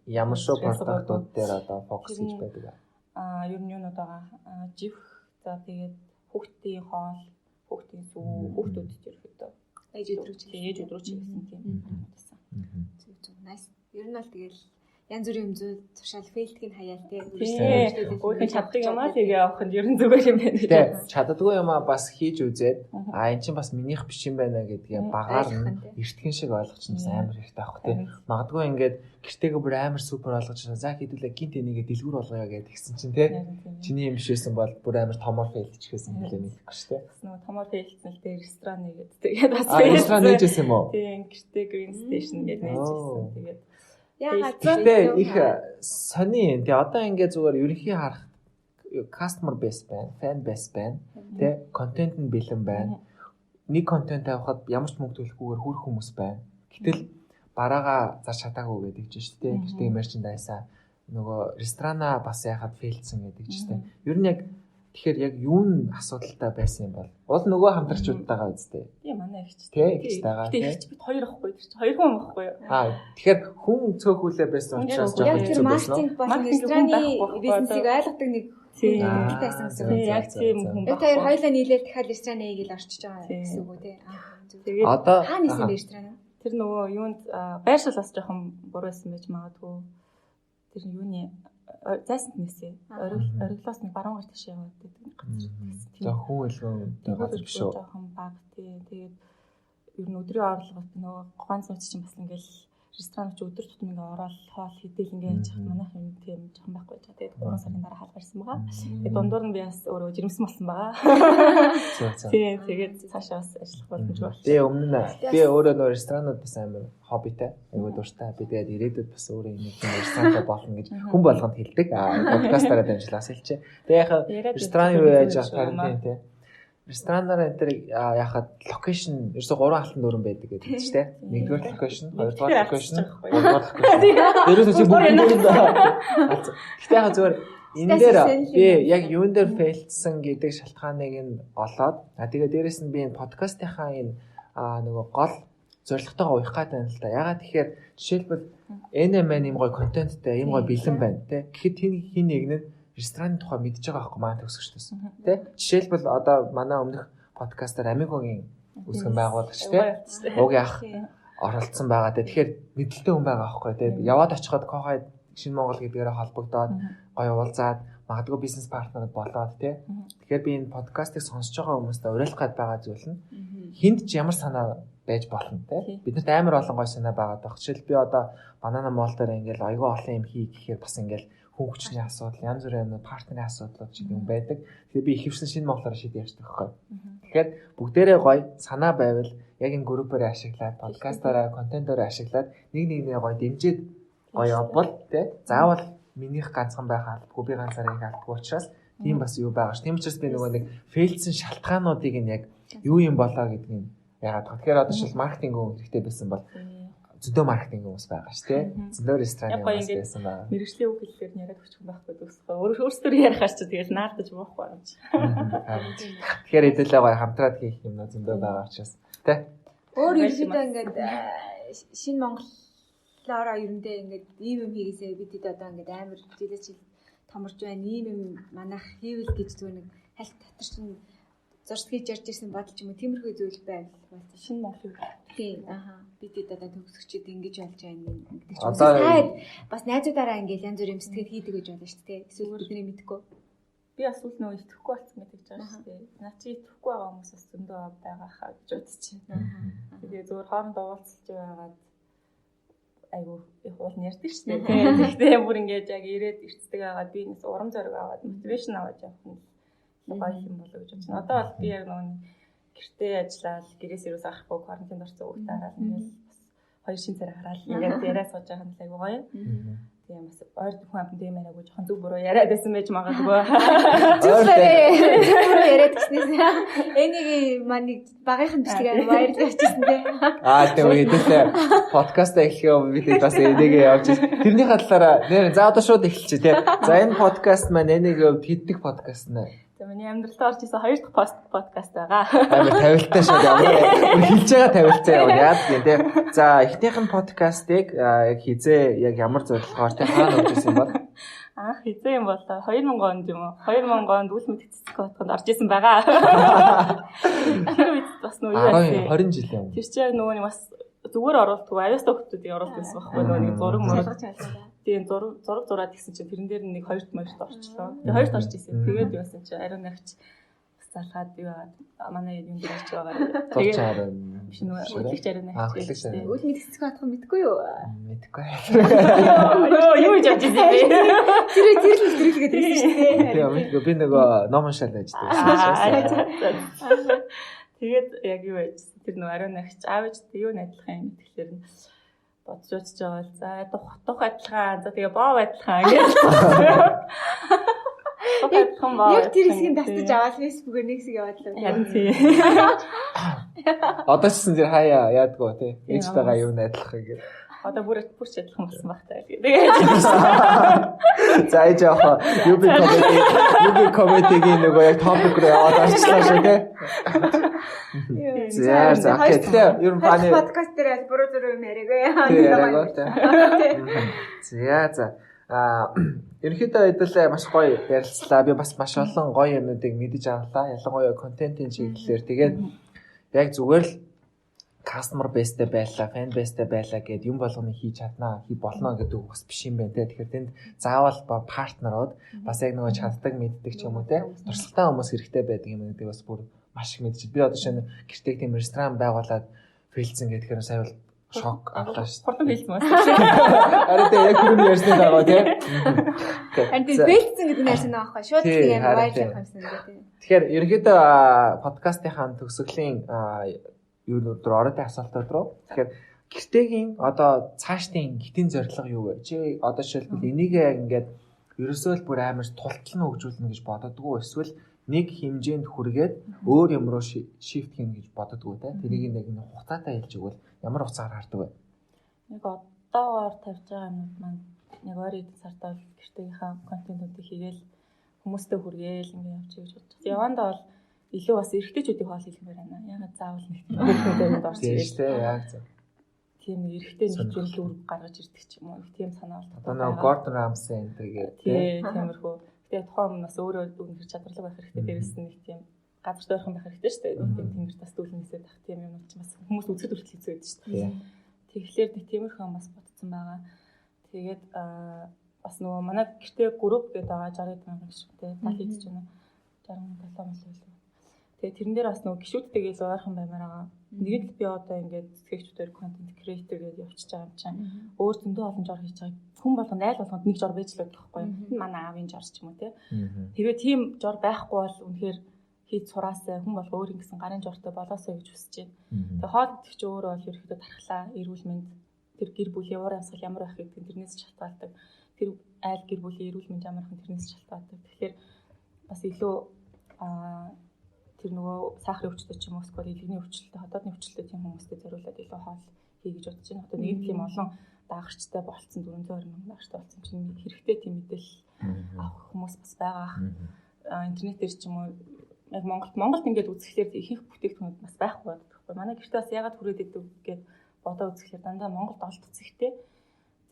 ямар шүү продуктууд дээр одоо фокус хийж байдаг вэ? Аа ер нь юунууд байгаа. Живх за тэгээд хүүхдийн хоол, хүүхдийн сүү, хүүхдүүдэд ерөөдөө ээж өдрүүч ээж өдрүүч гэсэн тийм юм байсан. Зүг зүг nice. Ер нь бол тэгэл янз бүрийн юм зүйл тушаал фейлдгийг хаяал те. Өөрхөн чаддаг юм аа тэгээ явах нь ер нь зүгээр юм байна. Тэ чаддаггүй юм аа бас хийж үзээд а эн чинь бас минийх биш юм байна гэдгээ багаар нь эртгэн шиг ойлгох чинь бас амар хэрэгтэй аах те. Магадгүй ингээд гэртээгээ бүр амар супер ойлгож байна. За хэдүүлээ гинт энийгээ дэлгүүр болгоё гэдээ тэгсэн чинь те. Чиний юм биш байсан бол бүр амар томор фейлдчихсэн хэлээ мэдэхгүй шүү те. Бас нөгөө томор фейлдсэн л дээ ресторан нэгээд тэгээд бас ресторан нээжсэн юм уу? Тийм гэртээ Green Station гэдэг нээжсэн. Тэгээд яагаад Гэтэ их сони юм. Тэгээ одоо ингээ зүгээр ерөнхий харах customer base байна, fan base байна. Тэ контент нь бэлэн байна. Нэг контент авахад ямар ч мөнгө төлөхгүйгээр хүрэх хүмүүс байна. Гэтэл бараагаа зарч чадаагүй гэдэг чинь шүү дээ. Гэртээ merchandise-а нөгөө ресторанаа бас яхад фейлдсэн гэдэг чинь шүү дээ. Ер нь яг тэгэхээр яг юу нь асуудалтай байсан юм бол уул нөгөө хамтрагчудтайгаа үсттэй. Тийм манай эгч. Тэ эгчтэйгаа. Тэ эгч бид хоёр ахгүй тэр чинь хоёр хүн байхгүй юу? Аа тэгэхээр хүн цөөхүүлээ байсан учраас жоохон хэцүү байсан уу? Маркетинг болон рестораны бизнесийг ойлгодог нэг хүн байсан гэсэн үг. Яг тийм хүн байхгүй. Тэр хоёулаа нийлээл дахиад ресторан нэгийг л орчиж байгаа гэсэн үг үү те. Тэгээд одоо хаана нэсэн бэ ресторан? Тэр нөгөө юунд байршил бас жоохон буруу байсан байж магадгүй. Тэр юуны зайсанд нэсэ. Ориглоос нэг баруун гар тийш яваад байдаг нэг газар. За хүн илгэн газар биш үү? Жоохон бага тий. Тэгээд ер нь өдрийн орлого нөгөө ганц нууц чинь бас ингээл ресторан чи өдөр тутам ингээ ороод хоол хийдэл ингээ яаж хат манайх юм тийм жоохон байхгүй байж байгаа. Тэгээд 3 сарын дараа хаалгарсан байгаа. Тэгээд дундуур нь би бас өөрөө жирэмсэн болсон байгаа. Тий, тэгээд цаашаа бас ажиллах боломжгүй болчихсон. Тэгээ өмнө нь би өөрөө нөгөө ресторанууд бас амар хоббитай, айгуу дуртай. Би тэгээд ирээдүйд бас өөрөө юм ресторантай болно гэж хүн болгонд хэлдэг. Аа подкастаараа дамжлаас хэлчихэ. Тэгээ яхаа ресторан юу яаж авах тийм тий. Ресторанаараа энэ төр яхад location ерөөсө 3 алтан дөрвөн байдаг гэдэг чинь тий. Нэгдүгээр location, хоёрдугаар location, гуравдугаар location. Ерөөсө чи бүгд Гэтэ яхаа зүгээр энэ дээр би яг юун дээр фейлдсэн гэдэг шалтгааныг нь олоод а тэгээ дээрэс нь би энэ подкастынхаа энэ нөгөө гол зорилготойгоо уях гээд байна л да. Ягаад тэгэхээр жишээлбэл NMN ийм гоё контенттай, ийм гоё бэлэн байна тий. Тэгэхэд хин нэг нь рестораны тухай мэдж байгаа байхгүй маань төгсөгчдөөс тий. Жишээлбэл одоо манай өмнөх подкастаар Амигогийн үүсгэн байгуулагч тий. Угийн ах оролцсон байгаа тий. Тэгэхээр мэдлэлтэй хүн байгаа байхгүй тий. Яваад очиход Кохай Шинэ Монгол гэдгээрээ холбогдоод гоё уулзаад магадгүй бизнес партнер болоод тий. Тэгэхээр би энэ подкастыг сонсож байгаа хүмүүстээ уриалах гээд байгаа зүйл нь хүнд ч ямар санаа байж болно тий. Биднэрт амар олон гоё санаа байгаа даа. Жишээл би одоо банана мол дээр ингээл айгүй олон юм хий гэхээр бас ингээл хүн хүчний асуудал, янз бүрийн юм партнерын асуудлууд ч юм байдаг. Тэгэхээр би ихэвчлэн Шинэ Монголоор шийдэж явчихдаг байхгүй. Тэгэхээр бүгдээрээ гоё санаа байвал яг энэ группээрээ ашиглаад, подкастаараа, контентоороо ашиглаад нэг нэгнээ гоё дэмжиж гоё явбал тий. Заавал минийх ганцхан байх албагүй, би ганцаараа их албагүй учраас тийм бас юу байгаа ш. Тийм учраас би нөгөө нэг фейлдсэн шалтгаануудыг нь яг юу юм болоо гэдгийг яагаад вэ? Тэгэхээр одоо жишээл маркетинг хүн хэрэгтэй байсан бол зөндөө маркетинг хүмүүс байгаа ш тий. Зөндөө рестораны хүмүүс байсан байгаа. Мэргэжлийн үг хэллээр нь яриад өгчих юм байхгүй төгсгөө. Өөрсдөө ярихаар чи тэгэл наардаж буухгүй юм чи. Тэгэхээр хэдүүлээ гоё хамтраад хийх юм зөндөө байгаа учраас тий. Өөр ерөөдөө ингээд Шинэ Монголоороо ерөндөө ингээд ийм юм хийгээсээ бид хэд одоо ингээд амар жилээс жил томорж байна. Ийм юм манайх хийвэл гэж зүгээр нэг хальт дотор чинь зурс хийж ярьж ирсэн бодол ч юм уу тиймэрхүү зүйл байвал Шинэ Монгол. Тийм. Аха. Бид хэд одоо төгсөгчд ингэж болж байна гэдэг ч юм. Сайд бас найзуудаараа ингээл янз бүрийн сэтгэл хийдэг гэж болно шүү дээ. Эсвэл бидний мэдэхгүй. Би бас үл нөгөө итгэхгүй болсон гэдэг ч байгаа шүү дээ. Наа чи итгэхгүй байгаа хүмүүс бас зөндөө байгаа хаа гэж бодчих. Тэгээ зөвхөн хоорондоо уулзалж байгаад айгу их уул нь ярьдаг шүү дээ. Тэгэхдээ бүр ингэж яг ирээд ирцдэг байгаад би нэс урам зориг аваад мотивашн аваад явах нь гоё юм болов гэж бодсон. Одоо бол би яг нөгөө гэртээ ажиллаад гэрээс ерөөс авахгүй карантинд орсон хүүхдээ хараад ингээл бас хоёр шин царай хараад ингээд яриа сууж байгаа нь айгу гоё. Тийм бас ойр хүн амт тийм яриаггүй жоохон зүг буруу яриад байсан байж магадгүй. Зүг буруу яриад гэснээс энийг маань нэг багийнхан бичлэг амар баярлаж очсон те. Аа тийм хэдүүлээ подкаст эхлэхээ өмнө бид бас энийг явж тэрнийхээ талаараа нэр за одоо шууд эхэлчихье те. За энэ подкаст маань энийг хувьд хэддэг подкаст нэ. За миний амьдралд орж исэн хоёр дахь подкаст байгаа. Амар тавилттай шууд ямар хэлж байгаа тавилттай явна яадаг юм те. За эхнийх нь подкастыг яг хизээ яг ямар зорилгоор те хаана орж исэн бол? Анх хизээ юм бол 2000 онд юм уу? 2000 онд үл мэдэх цэцэг хотгонд орж исэн байгаа. Тэр үед бас нөгөө юу байсан? 20 жилийн өмнө. Тэр чинь нөгөө нэг бас зүгээр оруулдаг, аюултай хүмүүсийг оруулдаг байсан байхгүй нөгөө нэг зураг мураг. Тийм зураг зураад гисэн чинь тэрэн дээр нэг хоёрт морьт орчлоо. Тэгээ хоёрт орж исэн. Тэгээд юусан чинь ариун нагч бас залгаад юу манай юм дээр очиж байгаа. Тэгээд биш нөгөө хөтлөгч ариун нагч. Үл мэдгэцэх хатах мэдгүй юу? Мэдгүй. Юу гэж бодож исэн бэ? Тэр л нэвтрүүлгээд байсан шүү дээ. Тийм мэдгүй. Би нөгөө ном уншаал байж байсан. Тэгээд яг юу байж тэр нөгөө ариун нагч аав ээжтэй юу найдлах юм тэгэхээр нь бодож бодож байгаа л за дух адилхан за тэгээ боо адилхан гэж. Дух адилхан боо. Яг тэр хэсгийг татаж аваад Facebook-ээр нэг хэсэг яваад л. Харин тийм. Одоо ч гэсэн тэр хаяа яадгүй тий. Ээжтэйгээ юу найдлах юм гээд. Одоо бүр ч адилхан болсон байх таа. Тэгээд за ээж яах UB comedy-гийн нөгөө яг topic руу яваад орчлоо шүү тий. За за окей. Тэгэхээр ер нь паны подкаст дээр буруу зүрх юм яриаггүй. Яриаггүй тий. За за. Ерөнхийдөө хэдүүлээ маш гоё ярилцлаа. Би бас маш олон гоё юмнуудыг мэдэж авлаа. Ялангуяа контентын чиглэлээр тэгээд яг зүгээр л customer base-тэй байлаа, fan base-тэй байлаа гэд юм болгоныг хийж чаднаа, хий болно гэдэг үг бас биш юм байна те. Тэгэхээр тэнд заавал партнерууд бас яг нөгөө чаддаг, мэддэг ч юм уу те. Туршлагатай хүмүүс хэрэгтэй байдаг юм гэдэг бас бүр маш их мэдчих. Би одоо шинэ гэртээ тийм ресторан байгуулад фейлцэн гэхээр сая бол шок авлаа шүү. Хурдан фейлцэн бас. Харин те яг түрүүний ярьсны дагуу те. Харин те фейлцэн гэдэг нь ярьсан байгаа байхгүй. Шууд тийм баярлах юмсан гэдэг те. Тэгэхээр ерөнхийдөө подкастынхаа төгсгөлийн юунууд руу ороод асуултууд руу. Тэгэхээр гэртээгийн одоо цаашдын гитийн зорилго юу вэ? Чи одоо жишээлбэл энийг ингээд ерөөсөө л бүр амар тултал нь хөгжүүлнэ гэж бододгоо эсвэл нэг хэмжээнд хүргээд өөр юм руу shift хийнэ гэж бододгоо те. Тэрийг нэг хугацаатай хэлж өгвөл ямар хугацаагаар хардаг вэ? Нэг одоогоор тавьж байгаа юмнууд маань нэг ойр хэдэн сартаа бол гэртээгийнхаа контентуудыг хийгээл хүмүүстэй хүргээл ингээд явчих гэж бодож байна. Явандаа бол илүү бас эрэгтэйчүүдийг хоол хийлгэмээр байна. Ягаад заавал нэг тийм хүүхдүүд орж ирээ. Тийм яг зөв. Тийм нэг эрэгтэй нэгтгэл үр гаргаж ирдэг ч юм уу. Нэг тийм санаа бол одоо нөгөө Gordon Ramsay энэ тэгээд тийм тиймэрхүү. Тэгээ тухайн өмнө бас өөрөө үнэхэр чадварлаг байх хэрэгтэй. Дээрээс нь нэг тийм газар дойрхон байх хэрэгтэй шүү дээ. Нэг тийм тэнгэр тас дүүлнээсээ тах тийм юмнууд ч бас хүмүүс үзэхэд хүртэл хэцүү байдаг шүү дээ. Тэгэхээр нэг тиймэрхүү бас бодсон байгаа. Тэгээд бас нөгөө манай гэртээ групп гэдэг байгаа 60 мянган гишүүнтэй 70 хэд ч юм уу 67 мэл байлаа. Тэгээ тэрэн дээр бас нөгөө гишүүдтэйгээ илүү ойрхон баймаар байгаа. Нэг л би одоо ингээд сэтгэгчдээр контент креатор гэдээ явчихж байгаа юм чинь. Өөр зөндөө олон жор хийж байгаа. Хүн болгоно айл болгонд нэг жор байж л байдаг байхгүй юу? Энэ манай аавын жор ч юм уу те. Тэрвээ тийм жор байхгүй бол үнэхээр хийж сураасай хүн болго өөр ингэсэн гарын жортой болоосой гэж хүсэж байна. Тэгээ хоол идэх чи өөрөө бол ерөөхдөө тархлаа, эрүүл мэнд тэр гэр бүлийн уур амьсгал ямар байх гэдэг нь тэрнээс шалтгаалдаг. Тэр айл гэр бүлийн эрүүл мэнд ямар байх нь тэрнээс шалтгаалдаг. Тэгэхээр бас илүү тэр нөгөө сахарын өвчтөй ч юм уу эсвэл илгэний өвчлөлтөй, хотоодны өвчлөлтөй тийм хүмүүстэй зориулаад илүү хоол хий гэж бодож байна. Одоо нэг тийм олон дагагчтай болцсон 420 мянган дагагчтай болсон чинь хэрэгтэй тийм мэдээлэл авах хүмүүс бас байгаа. Интернетээр ч юм уу яг Монголд ингээд үзэхлээр ихэнх бүтээгдэхүүнүүд бас байхгүй байдаг байхгүй. Манай гэртээ бас яагаад хүрээд идэв гэд бодоо үзэхлээр дандаа Монголд олдсон ихтэй.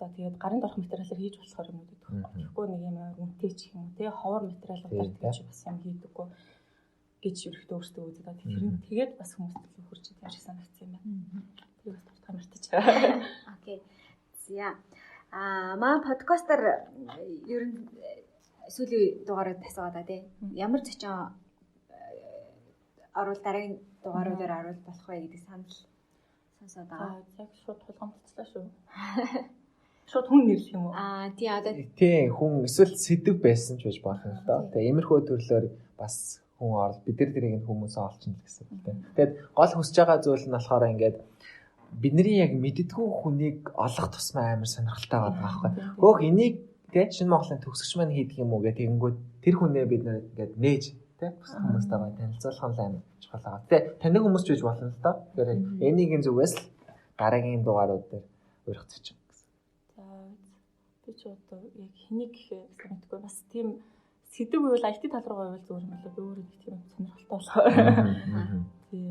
За тэгээд гарын дорх материалаар хийж болохоор юм уу гэдэг байхгүй. Тэгэхгүй нэг юм амар үнэтэй ч юм уу те ховор материалуудаар тэгж бас юм хийдэггүй гэж ерөөхдөө өөртөө үзээд байгаа. Тэр нь тэгээд бас хүмүүст илүү хүрч идэв юм шиг санагдсан юм байна. Тэр бас дуртай мартаж. Окей. За. Маа подкастаар ер нь сүүлийн дугаарууд асуугаад байгаа тий. Ямар зочин оруул дараагийн дугааруудаар оруул болох вэ гэдэг санал сонсоод байгаа. Яг шууд тулгамдчлаа шүү. Шууд хүн нэрлэх юм уу? Аа тий одоо тий хүн эсвэл сэдв байсан ч байж болох юм л доо. Тэгээ иймэрхүү төрлөөр бас хүн орол бид нар тэрийг нь хүмүүс олчихно л гэсэн үг тий. Тэгээд гол хүсэж байгаа зүйл нь болохоор ингээд бидний яг мэддэггүй хүнийг олох тусмаа амар сонирхолтой байгаа байхгүй. Хөөх энийг тий шинэ Монголын төгсөгч маань хийдэг юм уу гэх тэгэнгүүт тэр хүнээ бид нар ингээд нээж тий бус хүмүүстэйгээ танилцуулах нь амар чухал байгаа. Тэгээ таних хүмүүс ч байж болно л доо. Тэгэхээр энийгийн зүгээс л дараагийн дугаарууд дээр урих зочин гэсэн. За би ч одоо яг хэнийг гэхээ мэдэхгүй бас тийм сэдв байвал IT тал руу байвал зүгээр юм болоо би өөрөө нэг тийм сонирхолтой болохоор. Тий.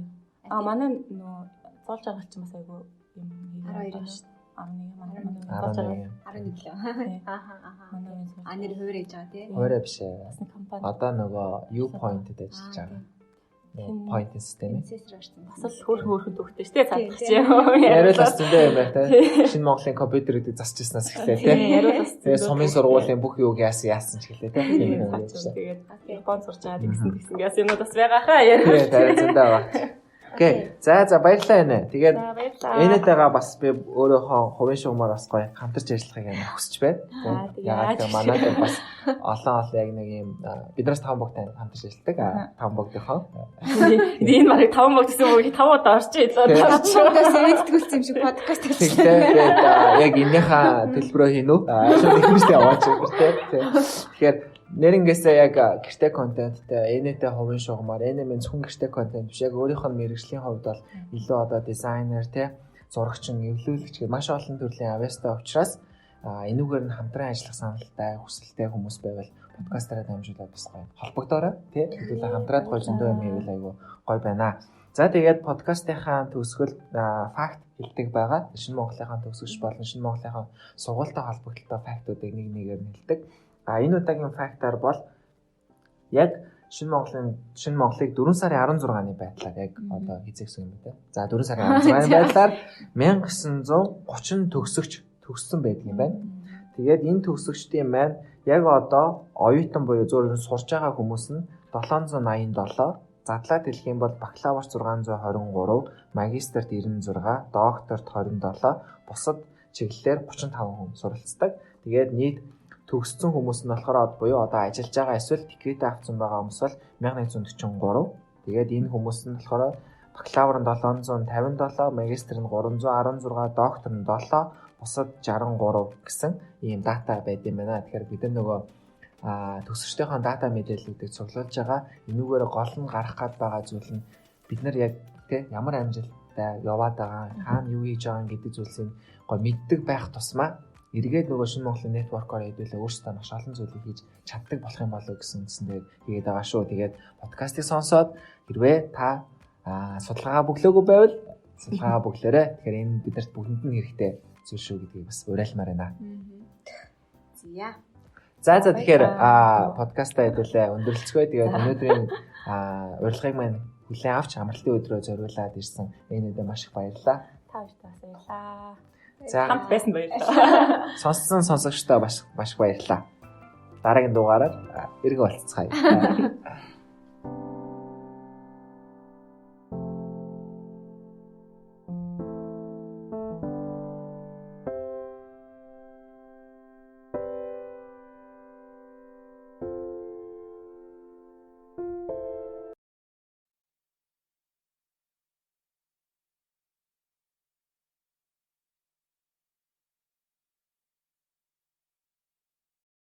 А манай нөө зоол жаргал ч бас айгүй юм хийгээд шүү дээ. 11 манай зоол жаргал 11 лөө. Ааха ааха. А нэр хуваарь хийж байгаа тий. Хуваарь биш ээ. Одоо нөгөө U point-д ажиллаж байгаа. Point систем. Бас л хөөрхөн хөөрхөн төвхтэй шүү дээ цаадах чи. Яриул бас зөндөө юм байна те. Шинэ Монголын компьютер гэдэг засч ирснээс эхлэв те. Яриул бас тэгээ сумын сургуулийн бүх юуг яасан ч гэлээ те. Тэгээд Японд сурч байгаа гэсэн тэгсэн яасан юмнууд бас байгаа хаа яриул. Тийм зөндөө байгаа. Окей. За баярлалаа энэ. Тэгээд энэтэйгээ бас би өөрөөхөө хувийн шугамар бас гоё хамтарч ажиллахыг амар хүсэж байна. Ягаад гэвэл манай дээр бас олон олон яг нэг юм биднээс 5 богтой хамтарч ажилладаг. 5 богдынхоо. Энэ барыг 5 бог гэсэн үг 5 удаа орчих илүү. 5 богдоос ивэдтгүүлсэн юм шиг подкаст хийсэн. Тэгээд яг энийхээ төлбөрөө хийнү. Шууд ихэмжтэй яваач тий. Тэгэхээр нэрнгээсээ яг гэрте контенттай, энэтэй хувийн шугамар, энэ минь зөвхөн гэрте контент биш, яг өөрийнх нь мэрэгжлийн хувьд бол илүү одоо дизайнер те, зурагчин, эвлүүлэгч гэх маш олон төрлийн авьяастай учраас энүүгээр нь хамтран ажиллах саналтай, хүсэлтэй хүмүүс байвал подкастаараа дамжуулаад бас гоё холбогдоорой тий. Хэдүүлээ хамтраад гоё зөндөө юм хийвэл айгүй гоё байна. За тэгээд подкастынхаа төгсгөл факт хэлдэг байгаа. Шинэ Монголынхаа төгсгөж болон шинэ Монголынхаа сургуультай холбогдлоо фактуудыг нэг нэгээр нь хэлдэг. А энэ удаагийн фактаар бол яг шинэ Монголыг 4 сарын 16-ны байдлаар яг одоо хизээсэн юм байна те. За 4 сарын 16-ны байдлаар 1930 төгсөгч төгссөн байдаг юм байна. Тэгээд энэ төгсөгчдийн маань яг одоо оюутан буюу зөвхөн сурж байгаа хүмүүс нь 787, задлаад хэлэх юм бол бакалавр 623, магистрт 96, докторт 27, бусад чиглэлээр 35 хүн суралцдаг. Тэгээд нийт төгссөн хүмүүс нь болохоор буюу одоо ажиллаж байгаа эсвэл декретээ авсан байгаа хүмүүс бол 1143. Тэгээд энэ хүмүүс нь болохоор бакалавр нь 757, магистр нь 316, доктор нь 7, бусад 63 гэсэн ийм дата байд юм байна. Тэгэхээр бид нөгөө төгсөгчдийнхээ дата мэдээллүүдийг цуглуулж байгаа. Энүүгээр гол нь гарах гад байгаа зүйл нь бид нар яг тэ ямар амжилттай яваад байгаа, хаана юу хийж байгаа гэдэг зүйлсийг гоо мэддэг байх тусмаа эргээд нөгөө шинэ Монголын нэтворкоор хэдүүлээ өөрсдөө маш олон зүйлийг хийж чаддаг болох юм болоо гэсэн үндсэндээ хийгээд байгаа шүү. Тэгээд подкастыг сонсоод хэрвээ та судалгаагаа бөглөөгүй байвал судалгаагаа бөглөөрэй. Тэгэхээр энэ бидэрт бүгдэнд нь хэрэгтэй зүйл шүү гэдгийг бас уриалмаар байна. За. За тэгэхээр подкастаа хэдүүлээ өндөрлөцгөө. Тэгээд өнөөдрийн урилгыг маань хүлээн авч амралтын өдрөө зориулаад ирсэн энэдээ маш их баярлалаа. Та хоёрт бас баярлалаа. За хамт байсан баярлалаа. Сонссон сонсогчдоо маш маш баярлалаа. Дараагийн дугаараар эргэн уулзцгаая.